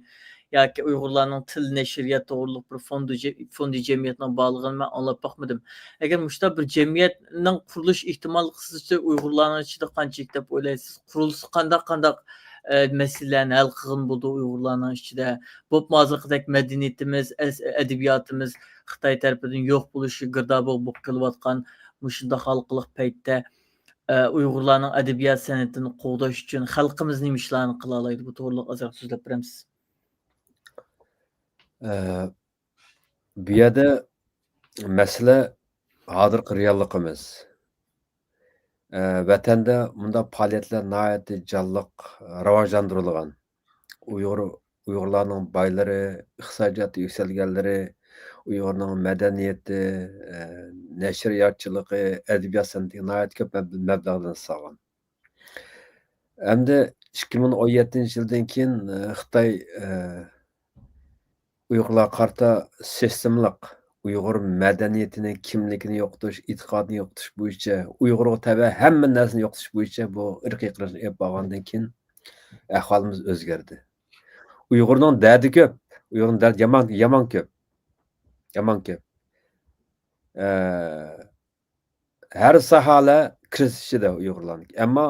ياكى ئۇيغۇرلارنىڭ تىل نەشرىيات توغرۇلۇق بىر فوندى جە-، فوندى جەمئىيەتنىڭ بارلىقىنى مەن ئاڭلاپ باقمىدىم. ئەگەر مۇشۇنداق بىر جەمئىيەتنىڭ قۇرۇلۇش ئېھتىماللىقى سىزچە ئۇيغۇرلارنىڭ ئىچىدە قانچىلىك دەپ ئويلايسىز؟ قۇرۇلسا قانداق، قانداق، ئە، مەسىلىلەرنى ھەل قىلغىلى بولىدۇ ئۇيغۇرلارنىڭ ئىچىدە؟ بولۇپمۇ ھازىرقىدەك مەدەنىيىتىمىز، ئەس-، ئەدەبىياتىمىز خىتاي تەرىپىدىن يوق بولۇشى گىردابىغا بولۇپ قېلىۋاتقان مۇشۇنداق ھالقىلىق پەيتتە، ئە، ئۇيغۇرلارنىڭ ئەدەبىيات سەنئىتىنى قوغداش ئۈچۈن خەلقىمىز نېمە ئىشلارنى قىلالايدۇ؟ بۇ توغرىلىق ئازراق سۆزلەپ بېرەمسىز؟ ئە، بۇ يەردە مەسىلە ھازىرقى رېئاللىقىمىز. ئە، ۋەتەندە مۇنداق پائالىيەتلەر ناھايىتى جانلىق راۋاجلاندۇرۇلغان. ئۇيغۇر، ئۇيغۇرلارنىڭ بايلىرى، ئىقتىسادىياتى يۈكسەلگەنلىرى، ئۇيغۇرنىڭ مەدەنىيىتى، ئە، نەشرىياتچىلىقى، ئەدەبىيات سەنئىتىگە ناھايىتى كۆپ مەب-، مەبلەغلەرنى سالغان. ئەمدى ئىككى مىڭ ئون يەتتىنچى يىلدىن كېيىن، ئە، خىتاي، ئە، ئۇيغۇرلارغا قارىتا سىستېمىلىق ئۇيغۇر مەدەنىيىتىنى، كىملىكىنى يوقىتىش، ئېتىقادىنى يوقىتىش بويىچە، ئۇيغۇرغا تەۋە ھەممە نەرسىنى يوقىتىش بويىچە بۇ ئىرقىي قىرغىنچىلىق ئېلىپ بارغاندىن كېيىن ئەھۋالىمىز ئۆزگەردى. ئۇيغۇرنىڭ دەردى كۆپ، ئۇيغۇرنىڭ دەردى يامان، يامان كۆپ، يامان كۆپ. ئە، ھەر ساھەلەر كىرىزىس ئىچىدە ئۇيغۇرلارنىڭكى. ئەمما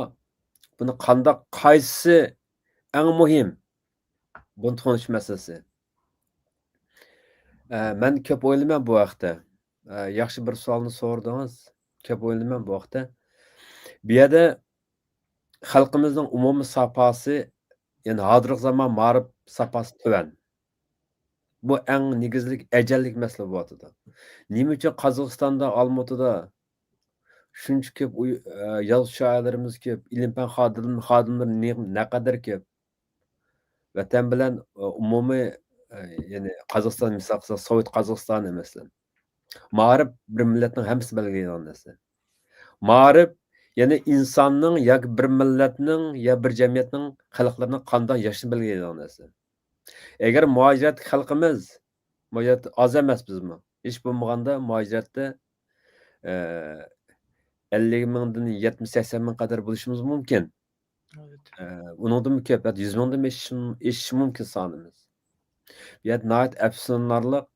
بۇنى قانداق، قايسىسى ئەڭ مۇھىم؟ بۇنى تونۇش مەسىلىسى. ئە، مەن كۆپ ئويلىمەن بۇ ھەقتە. ئە، ياخشى بىر سوئالنى سورىدىڭىز. كۆپ ئويلىمەن بۇ ھەقتە. بۇ يەردە خەلقىمىزنىڭ ئومۇمىي ساپاسى، يەنى ھازىرقى زامان مائارىپ ساپاسى تۆۋەن. بۇ ئەڭ نېگىزلىك، ئەجەللىك مەسىلە بولۇۋاتىدۇ. نېمە ئۈچۈن قازاقىستاندا، ئالمۇتىدا شۇنچە كۆپ ئۇي-، ئە، يازغۇچى شائىرلىرىمىز كۆپ، ئىلىم-پەن خادىم-، خادىملىرى نە-، نەقەدەر كۆپ؟ ۋەتەن بىلەن، ئە، ئومۇمىي، ئە، يەنى قازاقىستان، مىسال قىلساق، سوۋېت قازاقىستانى، مەسىلەن. مائارىپ بىر مىللەتنىڭ ھەممىسىنى بەلگىلەيدىغان نەرسە. مائارىپ، يەنى ئىنساننىڭ ياكى بىر مىللەتنىڭ يا بىر جەمئىيەتنىڭ خەلقلىرىنىڭ قانداق ياشىشىنى بەلگىلەيدىغان نەرسە. ئەگەر مۇھاجىرەتتىكى خەلقىمىز، مۇھاجىرەت ئاز ئەمەس بىزمۇ. ھېچ بولمىغاندا مۇھاجىرەتتە، ئە، ئەللىك مىڭدىن يەتمىش، سەكسەن مىڭ قەدەر بولۇشىمىز مۇمكىن. ئەلۋەتتە. ئە، ئۇنىڭدىنمۇ كۆپ، ھەتتا يۈز مىڭدىنمۇ ئېشىشى، ئېشىشى مۇمكىن سانىمىز. بۇ يەردە ناھايىتى ئەپسۇسلىنارلىق،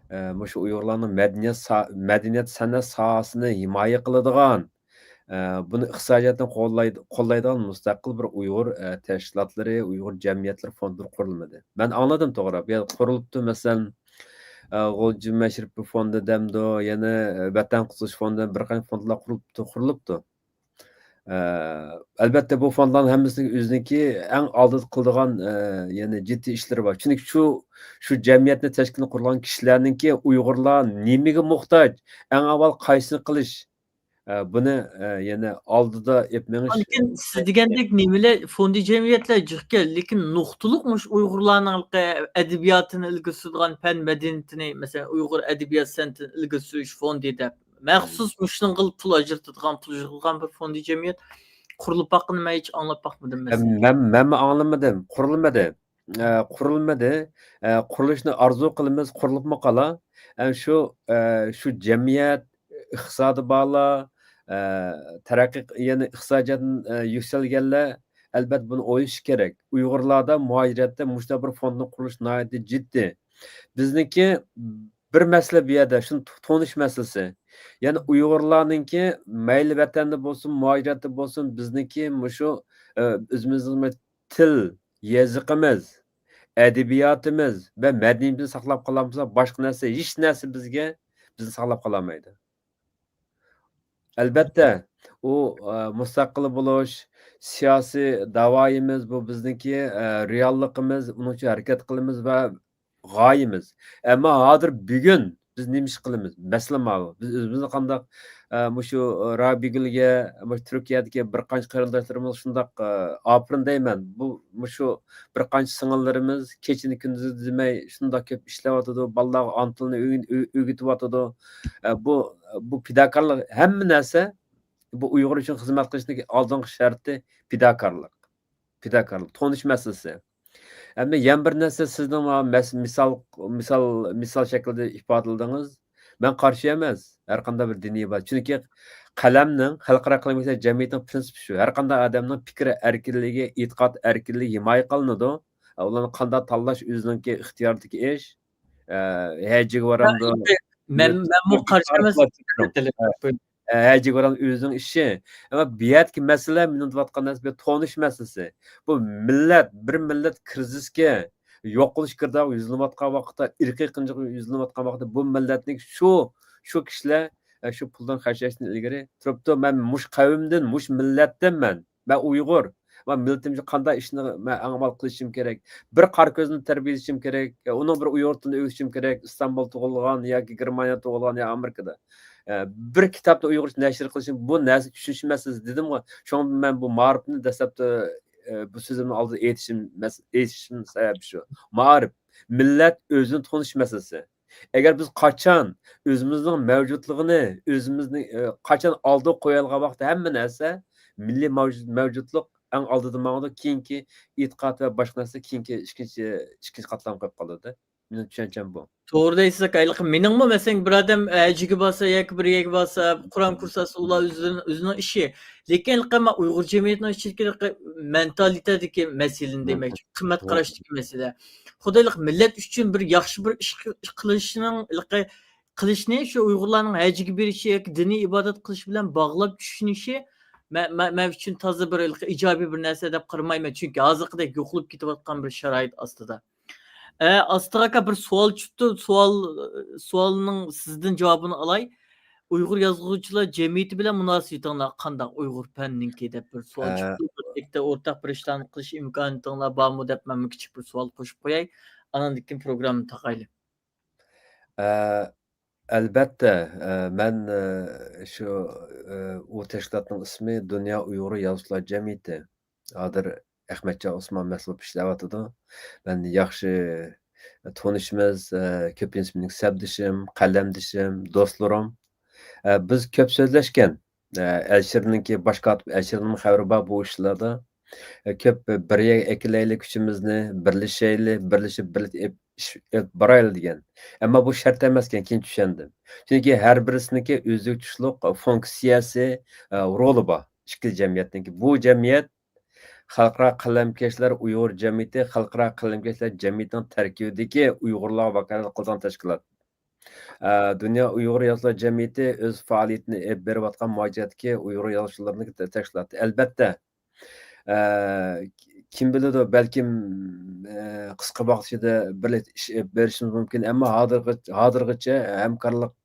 ئە، مۇشۇ ئۇيغۇرلارنىڭ مەدەنىيەت سا-، مەدەنىيەت سەنئەت ساھەسىنى ھىمايە قىلىدىغان، ئە، بۇنى ئىقتىسادىياتنى قوللايد-، قوللايدىغان مۇستەقىل بىر ئۇيغۇر، ئە، تەشكىلاتلىرى، ئۇيغۇر جەمئىيەتلىرى فوندلىرى قۇرۇلمىدى. مەن ئاڭلىدىم، توغرا. بۇ يەردە قۇرۇلۇپتۇ، مەسىلەن، ئە، غۇلجا مەشرىپى فوندى دەمدۇ، يەنە، ئە، ۋەتەن قۇتقۇزۇش فوندى، بىر قانچە فوندلار قۇرۇلۇپتۇ، قۇرۇلۇپتۇ. ئە، ئەلۋەتتە، بۇ فوندلارنىڭ ھەممىسىنىڭ ئۆزىنىڭكى ئەڭ ئالدىدا قىلىدىغان، ئە، يەنى جىددىي ئىشلىرى بار. چۈنكى شۇ، شۇ جەمئىيەتنى تەشكىل قۇرغان كىشىلەرنىڭكى ئۇيغۇرلار نېمىگە موھتاج، ئەڭ ئاۋۋال قايسىنى قىلىش، ئە، بۇنى، ئە، يەنە ئالدىدا ئېلىپ مېڭىش. لېكىن سىز دېگەندەك نېمىلەر فوندى جەمئىيەتلەر جىقكەن، لېكىن نۇقتىلىق مۇشۇ ئۇيغۇرلارنىڭ ئەدەبىياتىنى ئىلگىرى سۈرىدىغان پەن مەدەنىيىتىنى، مەسىلەن، ئۇيغۇر ئەدەبىيات سەنئىتىنى ئىلگىرى سۈرۈش فوندى دەپ مەخسۇس مۇشۇنىڭغىلا پۇل ئاجرىتىدىغان، پۇل يىغىدىغان بىر فوندى جەمئىيەت قۇرۇلۇپ باققىنىنى مەن ھېچ ئاڭلاپ باقمىدىم، مەسىلەن. مەن، مەنمۇ ئاڭلىمىدىم، قۇرۇلمىدى. ئە، قۇرۇلمىدى. ئە، قۇرۇلۇشىنى ئارزۇ قىلىمىز، قۇرۇلۇپمۇ قالا. ئە، شۇ، ئە، شۇ جەمئىيەت، ئىقتىسادى بارلار، ئە، تەرەققىي، يەنى ئىقتىسادىياتى، ئە، يۈكسەلگەنلەر، ئەلبەتتە، بۇنى ئويلىشى كېرەك. ئۇيغۇرلاردا مۇھاجىرەتتە مۇشۇنداق بىر فوندنىڭ قۇرۇلۇشى ناھايىتى جىددىي. بىزنىڭكى بىر مەسىلە بۇ يەردە، شۇنى تونۇش مەسىلىسى. يەنى ئۇيغۇرلارنىڭكى مەيلى ۋەتەندە بولسۇن، مۇھاجىرەتتە بولسۇن، بىزنىڭكى مۇشۇ، ئە، ئۆزىمىزنىڭ تىل، يېزىقىمىز، ئەدەبىياتىمىز ۋە مەدەنىيىتىمىزنى ساقلاپ قالالمىساق، باشقا نەرسە، ھېچ نەرسە بىزگە، بىزنى ساقلاپ قالالمايدۇ. ئەلۋەتتە، ئۇ، ئە، مۇستەقىل بولۇش، سىياسىي داۋايىمىز، بۇ بىزنىڭكى، ئە، رېئاللىقىمىز، ئۇنىڭ ئۈچۈن ھەرىكەت قىلىمىز ۋە غايىمىز. ئەمما ھازىر بۈگۈن بىز نېمە ئىش قىلىمىز؟ مەسىلە ماۋۇ. بىز ئۆزىمىزنى قانداق، ئە، مۇشۇ رابىيگۈلگە، مۇشۇ تۈركىيەدىكى بىر قانچە قېرىنداشلىرىمىز شۇنداق، ئە، ئاپىرىن دەيمەن. بۇ، مۇشۇ بىر قانچە سىڭىللىرىمىز كېچىنى كۈندۈزى دېمەي شۇنداق كۆپ ئىشلەۋاتىدۇ. بالىلارغا ئانا تىلنى ئۆگىن-، ئۆ-، ئۆگىتىۋاتىدۇ. ئە، بۇ، بۇ پىداكارلىق، ھەممە نەرسە بۇ ئۇيغۇر ئۈچۈن خىزمەت قىلىشنىڭ ئالدىنقى شەرتى پىداكارلىق. پىداكارلىق، تونۇش مەسىلىسى. ئەمدى يەنە بىر نەرسە سىزنىڭ ماۋۇ مەس-، مىسال، مىسال، مىسال شەكلىدە ئىپادىلىدىڭىز. مەن قارشى ئەمەس، ھەر قانداق بىر دىنىي ئىبادەت. چۈنكى قەلەمنىڭ، خەلقئارا قەلەمكەشلەر جەمئىيىتىنىڭ پرىنسىپى شۇ. ھەر قانداق ئادەمنىڭ پىكىر ئەركىنلىكى، ئېتىقاد ئەركىنلىكى ھىمايە قىلىنىدۇ. ئۇلارنى قانداق تاللاش ئۆزىنىڭكى ئىختىيارىدىكى ئىش. ئە، ھەجىگە بارامدۇ؟ مەن، مەنمۇ قارشى ئەمەس. ھە. ئە، ھەجىگە بارغان ئۆزىنىڭ ئىشى. ئەمما بۇ يەردىكى مەسىلە، مېنىڭ دەۋاتقان نەرسە بۇ تونۇش مەسىلىسى. بۇ مىللەت، بىر مىللەت كىرىزىسكە، يوقىلىش گىردابىغا يۈزلىنىۋاتقان ۋاقىتتا، ئىرقىي قىرغىنچىلىققا يۈزلىنىۋاتقان ۋاقىتتا بۇ مىللەتنىڭ شۇ، شۇ كىشىلەر، ئە، شۇ پۇلدىن خەجلەشتىن ئىلگىرى تۇرۇپتۇ، مەن مۇشۇ قەۋمدىن، مۇشۇ مىللەتتىن مەن. مەن ئۇيغۇر. مەن مىللىتىمچە قانداق ئىشنى مەن ئەڭ ئامال قىلىشىم كېرەك؟ بىر قارا كۆزنى تەربىيەلىشىم كېرەك، ئۇنىڭ بىر ئۇيغۇر تىلىنى ئۆگىتىشىم كېرەك، ئىستانبۇل تۇغۇلغان ياكى گېرمانىيە تۇغۇلغان يا ئامېرىكىدا. بىر كىتابنى ئۇيغۇرچە نەشر قىلىشىم، بۇ نەرسە چۈشىنىش مەسىلىسى دېدىمغۇ. شۇڭا مەن بۇ مائارىپنى دەسلەپتە، بۇ سۆزۈمنىڭ ئالدىدا ئېيتىشىم مەس-، ئېيتىشىم سەۋەبى شۇ. مائارىپ، مىللەت ئۆزىنى تونۇش مەسىلىسى. ئەگەر بىز قاچان ئۆزىمىزنىڭ مەۋجۇتلۇقىنى، ئۆزىمىزنى، ئە، قاچان ئالدىغا قويالىغان ۋاقىتتا ھەممە نەرسە مىللىي مەۋجۇت-، مەۋجۇتلۇق ئەڭ ئالدىدا ماڭىدۇ، كېيىنكى ئېتىقاد ۋە باشقا نەرسە كېيىنكى ئىككىنچى، ئىككىنچى قاتلامغا قويۇپ قالىدۇ. مېنىڭ چۈشەنچەم بۇ. توغرا دەيسىز ئاكا، ھېلىقى مېنىڭمۇ مەسىلەن بىر ئادەم ھەجگە بارسا ياكى بىر يەرگە بارسا، قۇرئان كۇرس ئاچسا ئۇلار ئۆزىنىڭ، ئۆزىنىڭ ئىشى. لېكىن ھېلىقى مەن ئۇيغۇر جەمئىيىتىنىڭ ئىچىدىكى ھېلىقى مېنتالىتېدىكى مەسىلىنى دېمەكچى، قىممەت قاراشتىكى مەسىلە. خۇددى ھېلىقى مىللەت ئۈچۈن بىر ياخشى بىر ئىش قىلىشنىڭ ھېلىقى قىلىشنى شۇ ئۇيغۇرلارنىڭ ھەجگە بېرىشى ياكى دىنىي ئىبادەت قىلىش بىلەن باغلاپ چۈشىنىشى مە-، مە-، مەن ئۈچۈن تازا بىر ھېلىقى ئىجابىي بىر نەرسە دەپ قارىمايمەن. چۈنكى ھازىرقىدەك يوقىلىپ كېتىۋاتقان بىر شارائىت ئاستىدا. ئە، ئاستىغا ئاكا بىر سوئال چۈشۈپتۇ. سوئال، سوئالنىڭ سىزدىن جاۋابىنى ئالاي. ئۇيغۇر يازغۇچىلار جەمئىيىتى بىلەن مۇناسىۋىتىڭلار قانداق؟ ئۇيغۇر پەننىڭكى دەپ بىر سوئال ئە، چۈشۈپتۇ. بىرلىكتە ئورتاق بىر ئىشلارنى قىلىش ئىمكانىيىتىڭلار بارمۇ دەپ مەن بىر كىچىك بىر سوئال قوشۇپ قوياي. ئاناندىن كېيىن پروگراممىنى تاقايلى. ئە، ئەلبەتتە، ئە، مەن، ئە، شۇ، ئە، ئۇ تەشكىلاتنىڭ ئىسمى دۇنيا ئۇيغۇر يازغۇچىلار جەمئىيىتى. ھازىر ئەخمەتجان ئوسمان مەسئۇل بولۇپ ئىشلەۋاتىدۇ. مەن ياخشى تونۇشىمىز، ئە، كۆپىنچىسى مېنىڭ سەپدىشىم، قەلەمدىشىم، دوستلىرىم. ئە، بىز كۆپ سۆزلەشكەن. ئە، ئەلشىرنىڭكى، باش كاتىپ ئەلشىرنىڭ خەۋىرى بار بۇ ئىشلاردا. ئە، كۆپ بىر يەرگە ئەكېلەيلى كۈچىمىزنى، بىرلىشەيلى، بىرلىشىپ بىرلىكتە ئېپ-، ئىش ئېلىپ بارايلى دېگەن. ئەمما بۇ شەرت ئەمەسكەن، كېيىن چۈشەندىم. چۈنكى ھەر بىرسىنىڭكى ئۆزىگە تۇشلۇق فۇنكسىيەسى، ئە، رولى بار. ئىككى جەمئىيەتنىڭكى. بۇ جەمئىيەت خەلقئارا قەلەمكەشلەر ئۇيغۇر جەمئىيىتى، خەلقئارا قەلەمكەشلەر جەمئىيىتىنىڭ تەركىبىدىكى ئۇيغۇرلارغا ۋاكالەت قىلىدىغان تەشكىلات. ئە، دۇنيا ئۇيغۇر يازغۇچىلار جەمئىيىتى ئۆز پائالىيىتىنى ئېلىپ بېرىۋاتقان مۇھاجىرەتتىكى ئۇيغۇر يازغۇچىلىرىنىڭ تە-، تەشكىلاتى. ئەلبەتتە، ئە، كىم بىلىدۇ، بەلكىم، ئە، قىسقا ۋاقىت ئىچىدە بىرلىكتە ئىش ئېلىپ بېرىشىمىز مۇمكىن، ئەمما ھازىرغىچە، ھازىرغىچە ھەمكارلىق،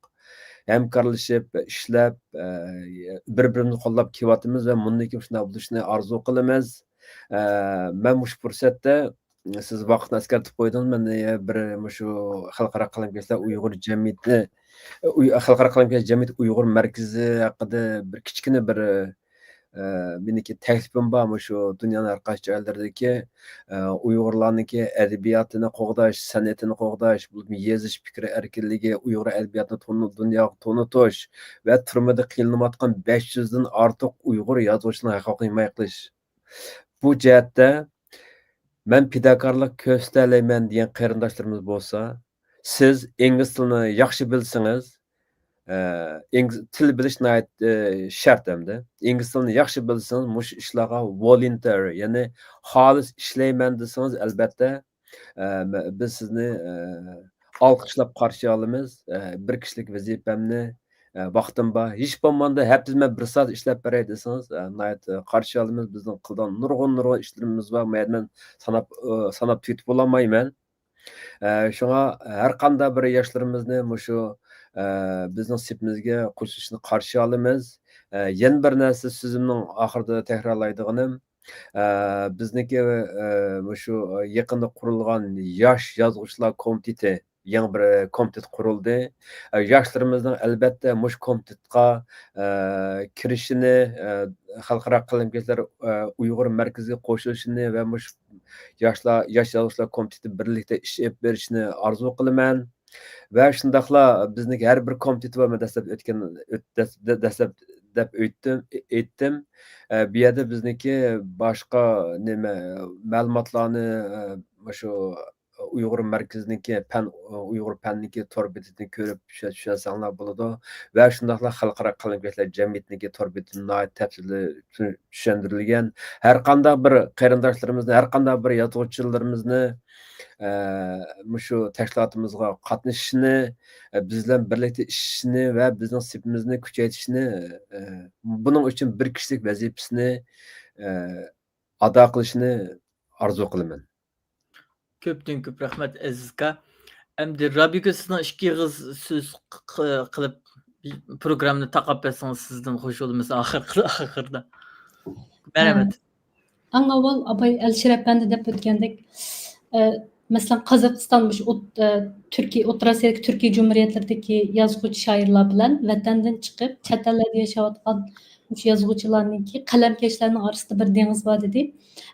ھەمكارلىشىپ ئىشلەپ، ئە، بىر-بىرىمىزنى قوللاپ كېلىۋاتىمىز ۋە مۇندىن كېيىن شۇنداق بولۇشىنى ئارزۇ قىلىمىز. ئە، مەن مۇشۇ پۇرسەتتە سىز ۋاقىتنى ئەسكەرتىپ قويدىڭىز. مەن، ئە، بىر مۇشۇ خەلقئارا قەلەمكەشلەر ئۇيغۇر جەمئىيىتى، ئۇي-، خەلقئارا قەلەمكەشلەر جەمئىيىتى ئۇيغۇر مەركىزى ھەققىدە بىر كىچىككىنە بىر، ئە، مېنىڭكى تەكلىپىم بار. مۇشۇ دۇنيانىڭ ھەر قايسى جايلىرىدىكى، ئە، ئۇيغۇرلارنىڭكى ئەدەبىياتىنى قوغداش، سەنئىتىنى قوغداش، بولۇپمۇ يېزىش، پىكىر ئەركىنلىكى، ئۇيغۇر ئەدەبىياتىنى تونۇ-، دۇنياغا تونۇتۇش ۋە تۈرمىدە قىينىلىۋاتقان بەش يۈزدىن ئارتۇق ئۇيغۇر يازغۇچىنىڭ ھەق-ھوقۇقىنى ھىمايە قىلىش. بۇ جەھەتتە مەن پىداكارلىق كۆرسىتەلەيمەن دېگەن قېرىنداشلىرىمىز بولسا، سىز ئىنگلىز تىلىنى ياخشى بىلسىڭىز، ئە، ئىنگلىز، تىل بىلىش ناھايىتى، ئە، شەرت ئەمدى. ئىنگلىز تىلىنى ياخشى بىلسىڭىز، مۇشۇ ئىشلارغا ۋولۇنتېر، يەنى خالىس ئىشلەيمەن دېسىڭىز، ئەلبەتتە، ئە، مە-، بىز سىزنى، ئە، ئالقىشلاپ قارشى ئالىمىز. ئە، بىر كىشىلىك ۋەزىپەمنى، ئە، ۋاقتىم بار. ھېچ بولمىغاندا ھەپتىدە مەن بىر سائەت ئىشلەپ بېرەي دېسىڭىز، ئە، ناھايىتى قارشى ئالىمىز. بىزنىڭ قىلىدىغان نۇرغۇن، نۇرغۇن ئىشلىرىمىز بار. مەن ساناپ، ئە، ساناپ تۈگىتىپ بولالمايمەن. ئە، شۇڭا ھەر قانداق بىر ياشلىرىمىزنى مۇشۇ، ئە، بىزنىڭ سېپىمىزگە قوشۇلۇشىنى قارشى ئالىمىز. ئە، يەنە بىر نەرسە سۆزۈمنىڭ ئاخىرىدا تەكرارلايدىغىنىم، ئە، بىزنىڭكى، ئە، مۇشۇ يېقىندا قۇرۇلغان ياش يازغۇچىلار كومىتېتى، يېڭى بىر كومىتېت قۇرۇلدى. ئە، ياشلىرىمىزنىڭ ئەلۋەتتە مۇشۇ كومىتېتقا، ئە، كىرىشىنى، ئە، خەلقئارا قەلەمكەشلەر، ئە، ئۇيغۇر مەركىزىگە قوشۇلۇشىنى ۋە مۇشۇ ياشلار، ياش يازغۇچىلار كومىتېتى بىرلىكتە ئىش ئېلىپ بېرىشىنى ئارزۇ قىلىمەن. ۋە شۇنداقلا بىزنىڭ ھەر بىر كومىتېتى بار، مەن دەسلەپ ئۆتكەن، ئۆت-، دەس-، دە-، دەسلەپ دەپ ئۆتتۈم، ئېيتتىم. ئە، بۇ يەردە بىزنىڭكى باشقا نېمە، مەلۇماتلارنى، ئە، مۇشۇ ئۇيغۇر مەركىزىنىڭكى پەن، ئۇيغۇر پەننىڭكى تور بېتىدىن كۆرۈپ چۈشە-، چۈشەنسەڭلار بولىدۇ. ۋە شۇنداقلا خەلقئارا قەلەمكەشلەر جەمئىيىتىنىڭكى تور بېتىدىن ناھايىتى تەپسىلىي چۈ-، چۈشەندۈرۈلگەن. ھەر قانداق بىر قېرىنداشلىرىمىزنى، ھەر قانداق بىر يازغۇچىلىرىمىزنى، ئە، مۇشۇ تەشكىلاتىمىزغا قاتنىشىشىنى، ئە، بىز بىلەن بىرلىكتە ئىشلىشىشىنى ۋە بىزنىڭ سېپىمىزنى كۈچەيتىشىنى، ئە، بۇنىڭ ئۈچۈن بىر كىشىلىك ۋەزىپىسىنى، ئە، ئادا قىلىشىنى ئارزۇ قىلىمەن. كۆپتىن كۆپ رەھمەت، ئەزىز ئاكا. ئەمدى رابىيە ئاكا، سىزنىڭ ئىككى ئېغىز سۆز ق-، ق-، قىلىپ پروگراممىنى تاقاپ بەرسىڭىز، سىزدىن خوش بولىمىز ئاخىرقى-، ئاخىردا. مەرھەمەت. ئە، ئەڭ ئاۋۋال ئاباي ئەلىشىر ئەپەندى دەپ ئۆتكەندەك، ئە، مەسىلەن، قازاقىستان، مۇشۇ ئوت-، ئە، تۈركىي، ئوتتۇرا ئاسىيادىكى تۈركىي جۇمھۇرىيەتلىرىدىكى يازغۇچى شائىرلار بىلەن ۋەتەندىن چىقىپ، چەت ئەللەردە ياشاۋاتقان مۇشۇ يازغۇچىلارنىڭكى، قەلەمكەشلەرنىڭ ئارىسىدا بىر دېڭىز بار دېدى.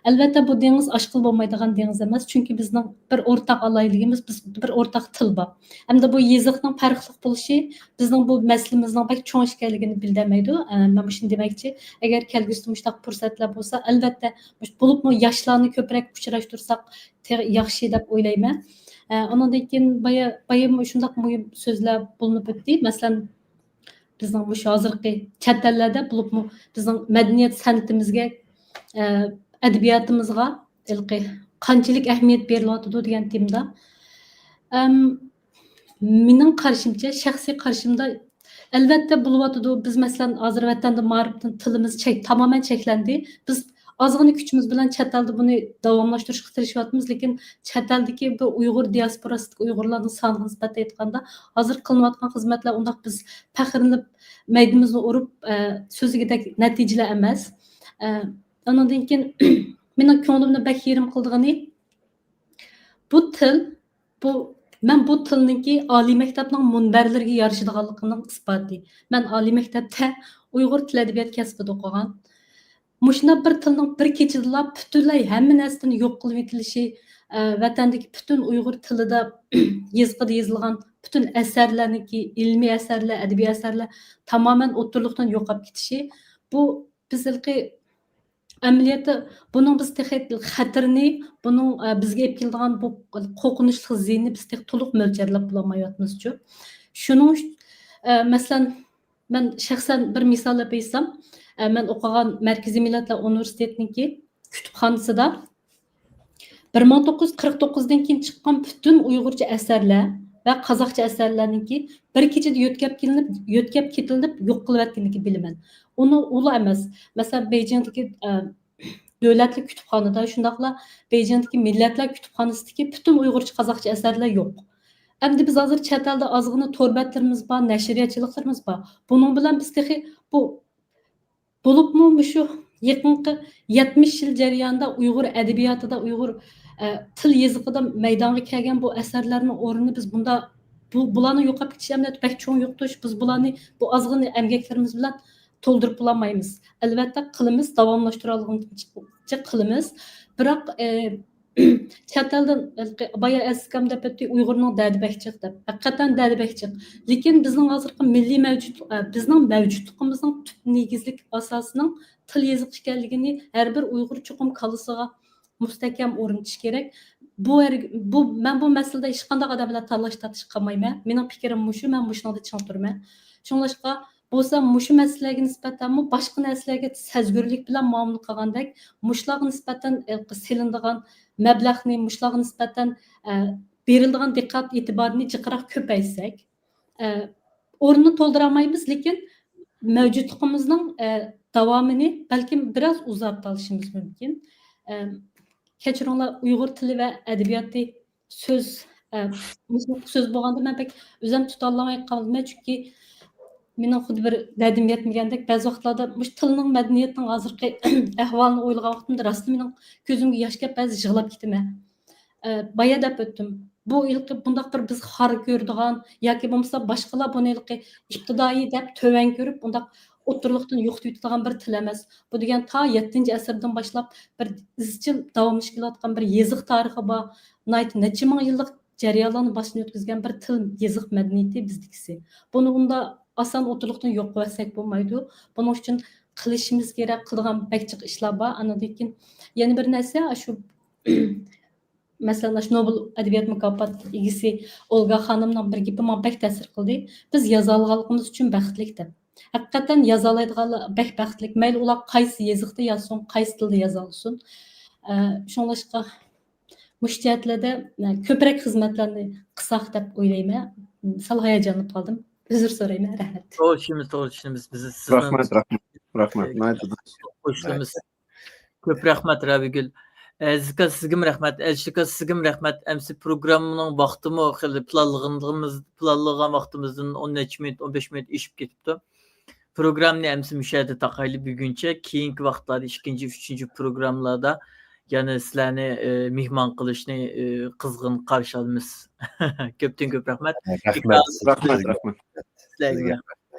ئەلۋەتتە، بۇ دېڭىز ئاشقىلى بولمايدىغان دېڭىز ئەمەس، چۈنكى بىزنىڭ بىر ئورتاق ئالاھىدىلىكىمىز، بىز بىر ئورتاق تىل بار. ئەمدى بۇ يېزىقنىڭ پەرقلىق بولۇشى بىزنىڭ بۇ مەسىلىمىزنىڭ بەك چوڭ ئىكەنلىكىنى بىلدۈرمەيدۇ. ئە، مەن مۇشۇنى دېمەكچى، ئەگەر كەلگۈسىدە مۇشۇنداق پۇرسەتلەر بولسا، ئەلۋەتتە، مۇش-، بولۇپمۇ ياشلارنى كۆپرەك ئۇچراشتۇرساق تېخى ياخشى دەپ ئويلايمەن. ئە، ئۇنىڭدىن كېيىن بايا-، بايا مۇشۇنداق مۇھىم سۆزلەر بولۇنۇپ ئۆتتى. مەسىلەن، بىزنىڭ مۇشۇ ھازىرقى چەت ئەللەردە، بولۇپمۇ بىزنىڭ مەدەنىيەت سەنئىتىمىزگە، ئە، ئەدەبىياتىمىزغا ھېلىقى قانچىلىك ئەھمىيەت بېرىلىۋاتىدۇ دېگەن تېمىدا. ئەم، مېنىڭ قارىشىمچە، شەخسىي قارىشىمدا، ئەلۋەتتە بولۇۋاتىدۇ. بىز، مەسىلەن، ھازىر ۋەتەندە مائارىپتىن تىلىمىز چەك-، تامامەن چەكلەندى. بىز ئازغىنە كۈچىمىز بىلەن چەت ئەلدە بۇنى داۋاملاشتۇرۇشقا تىرىشىۋاتىمىز، لېكىن چەت ئەلدىكى بۇ ئۇيغۇر دىياسپوراسىدىكى ئۇيغۇرلارنىڭ سانىغا نىسبەتەن ئېيتقاندا، ھازىر قىلىنىۋاتقان خىزمەتلەر ئۇنداق بىز پەخىرلىنىپ، مەيدىمىزنى ئۇرۇپ، ئە، سۆزلىگۈدەك نەتىجىلەر ئەمەس. ئە، ئانىڭدىن كېيىن مېنىڭ كۆڭلۈمنى بەك يېرىم قىلىدىغىنى، بۇ تىل، بۇ، مەن بۇ تىلنىڭكى ئالىي مەكتەپنىڭ مۇنبەرلىرىگە يارىشىدىغانلىقىنىڭ ئىسپاتى. مەن ئالىي مەكتەپتە ئۇيغۇر تىل ئەدەبىيات كەسپىدە ئوقۇغان. مۇشۇنداق بىر تىلنىڭ بىر كېچىدىلا پۈتۈنلەي ھەممە نەرسىدىن يوق قىلىۋېتىلىشى، ئە، ۋەتەندىكى پۈتۈن ئۇيغۇر تىلىدا، يېزىقىدا يېزىلغان پۈتۈن ئەسەرلەرنىڭكى، ئىلمىي ئەسەرلەر، ئەدەبىي ئەسەرلەر تامامەن ئوتتۇرىلىقتىن يوقاپ كېتىشى، بۇ بىز ھېلىقى ئەمەلىيەتتە بۇنىڭ بىز تېخى خەتىرىنى، بۇنىڭ، ئە، بىزگە ئېلىپ كېلىدىغان بۇ قورقۇنچلۇق زىيىنىنى بىز تېخى تولۇق مۆلچەرلەپ بولالمايۋاتىمىزچۇ. شۇنىڭ ئۈچ-، ئە، مەسىلەن، مەن شەخسەن بىر مىسال ئېلىپ ئېيتسام، ئە، مەن ئوقۇغان مەركىزىي مىللەتلەر ئۇنىۋېرسىتېتىنىڭكى كۇتۇپخانىسىدا بىر مىڭ توققۇز يۈز قىرىق توققۇزدىن كېيىن چىققان پۈتۈن ئۇيغۇرچە ئەسەرلەر ۋە قازاقچە ئەسەرلەرنىڭكى بىر كېچىدە يۆتكەپ كېلىنىپ، يۆتكەپ كېتىلىپ يوق قىلىۋەتكەنلىكىنى بىلىمەن. ئۇنى ئۇلا ئەمەس. مەسىلەن، بېيجىڭدىكى، ئە، دۆلەتلىك كۇتۇپخانىدا، شۇنداقلا بېيجىڭدىكى مىللەتلەر كۇتۇپخانىسىدىكى پۈتۈن ئۇيغۇرچە، قازاقچە ئەسەرلەر يوق. ئەمدى بىز ھازىر چەت ئەلدە ئازغىنە تور بەتلىرىمىز بار، نەشرىياتچىلىقلىرىمىز بار. بۇنىڭ بىلەن بىز تېخى بۇ، بولۇپمۇ مۇشۇ يېقىنقى يەتمىش يىل جەريانىدا ئۇيغۇر ئەدەبىياتىدا، ئۇيغۇر، ئە، تىل يېزىقىدا مەيدانغا كەلگەن بۇ ئەسەرلەرنىڭ ئورنىنى بىز بۇندا، بۇ، بۇلارنىڭ يوقاپ كېتىشى ئەمەلىيەتتە بەك چوڭ يوقىتىش. بىز بۇلارنى بۇ ئازغىنە ئەمگەكلىرىمىز بىلەن تولدۇرۇپ بولالمايمىز. ئەلۋەتتە قىلىمىز، داۋاملاشتۇرالىغىنىمىزچە قىلىمىز. بىراق، ئە، چەت ئەلدىن، بايا ئەزىز ئاكام دەپ ئۆتتى، ئۇيغۇرنىڭ دەردى بەك جىق دەپ. ھەقىقەتەن دەردى بەك جىق. لېكىن بىزنىڭ ھازىرقى مىللىي مەۋجۇت-، ئە، بىزنىڭ مەۋجۇتلۇقىمىزنىڭ تۈپ نېگىزلىك ئاساسىنىڭ تىل يېزىق ئىكەنلىكىنى ھەر بىر ئۇيغۇر چوقۇم كاللىسىغا مۇستەھكەم ئورنىتىش كېرەك. بۇ ھەر-، بۇ، مەن بۇ مەسىلىدە ھېچقانداق ئادەم بىلەن تاللاش تارتىشقا قالمايمەن. مېنىڭ پىكرىم مۇشۇ، مەن مۇشۇنىڭدا چىڭ تۇرىمەن. شۇڭلاشقا بولسا مۇشۇ مەسىلىلەرگە نىسبەتەنمۇ باشقا نەرسىلەرگە سەزگۈرلۈك بىلەن مۇئامىلە قىلغاندەك، مۇشۇلارغا نىسبەتەن، ئە، سېلىنىدىغان مەبلەغنى، مۇشۇلارغا نىسبەتەن، ئە، بېرىلىدىغان دىققەت ئېتىبارنى جىقراق كۆپەيتسەك، ئە، ئورنىنى تولدۇرالمايمىز، لېكىن مەۋجۇتلۇقىمىزنىڭ، ئە، داۋامىنى بەلكىم بىراز ئۇزارتالىشىمىز مۇمكىن. ئە، كەچۈرۈڭلار، ئۇيغۇر تىلى ۋە ئەدەبىياتى سۆز، ئە، مۇشۇ سۆز بولغاندا مەن بەك ئۆزۈم تۇتالماي قالدىم، چۈنكى مېنىڭ خۇددى بىر دەردىم يەتمىگەندەك، بەزى ۋاقىتلاردا مۇشۇ تىلنىڭ، مەدەنىيەتنىڭ ھازىرقى ئەھۋالىنى ئويلىغان ۋاقتىمدا راستلا مېنىڭ كۆزۈمگە ياش كېلىپ بەزى يىغلاپ كېتىمەن. ئە، بايا دەپ ئۆتتۈم. بۇ ھېلىقى بۇنداق بىر بىز خار كۆرىدىغان ياكى بولمىسا باشقىلار بۇنى ھېلىقى ئىپتىدائىي دەپ تۆۋەن كۆرۈپ، بۇنداق ئوتتۇرىلىقتىن يوقىتىۋېتىدىغان بىر تىل ئەمەس. بۇ دېگەن تا يەتتىنچى ئەسىردىن باشلاپ بىر ئىزچىل داۋاملىشىپ كېلىۋاتقان بىر يېزىق تارىخى بار، ناھايىتى نەچچە مىڭ يىللىق جەريانلارنى باشتىن ئۆتكۈزگەن بىر تىل، يېزىق مەدەنىيىتى بىزدىكىسى. بۇنى ئۇنداق ئاسان ئوتتۇرىلىقتىن يوق قىلىۋەتسەك بولمايدۇ. بۇنىڭ ئۈچۈن قىلىشىمىز كېرەك، قىلىدىغان بەك جىق ئىشلار بار. ئاندىن كېيىن يەنە بىر نەرسە، شۇ مەسىلەن، ئاشۇ نوبېل ئەدەبىيات مۇكاپات ئىگىسى ئولگا خانىمنىڭ بىر گېپى ماڭا بەك تەسىر قىلدى. «بىز يازالىغانلىقىمىز ئۈچۈن بەختلىك» دەپ. ھەقىقەتەن يازالايدىغانلار بەك بەختلىك. مەيلى ئۇلار قايسى يېزىقتا يازسۇن، قايسى تىلدا يازالسۇن. ئە، شۇڭلاشقا مۇشۇ جەھەتلەردە، ئە، كۆپرەك خىزمەتلەرنى قىلساق دەپ ئويلايمەن. سەل ھاياجانلىنىپ قالدىم. ئۆزۈر سورايمەن. رەھمەت. توغرا چۈشىنىمىز، توغرا چۈشىنىمىز. بىز سىزنىڭ رەھمەت، رەھمەت، رەھمەت. ناھايىتى قوشۇلىمىز. كۆپ رەھمەت، رابىيگۈل. ئەزىز ئاكا، سىزگىمۇ رەھمەت. ئەلىشىر ئاكا، سىزگىمۇ رەھمەت. ئەمسە پروگراممىنىڭ ۋاقتىمۇ خېلى پىلانلىغىنىمىز، پىلانلىغان ۋاقتىمىزدىن ئون نەچچە مىنۇت، ئون بەش مىنۇت ئېشىپ كېتىپتۇ. پروگراممىنى ئەمسە مۇشۇ يەردە تاقايلى بۈگۈنچە. كېيىنكى ۋاقىتلاردا ئىككىنچى، ئۈچىنچى پروگراممىلاردا يەنە سىلەرنى، ئى، مېھمان قىلىشنى، ئى، قىزغىن قارشى ئالىمىز. كۆپتىن كۆپ رەھمەت. رەھمەت. رەھمەت، رەھمەت. سىلەرگە رەھمەت.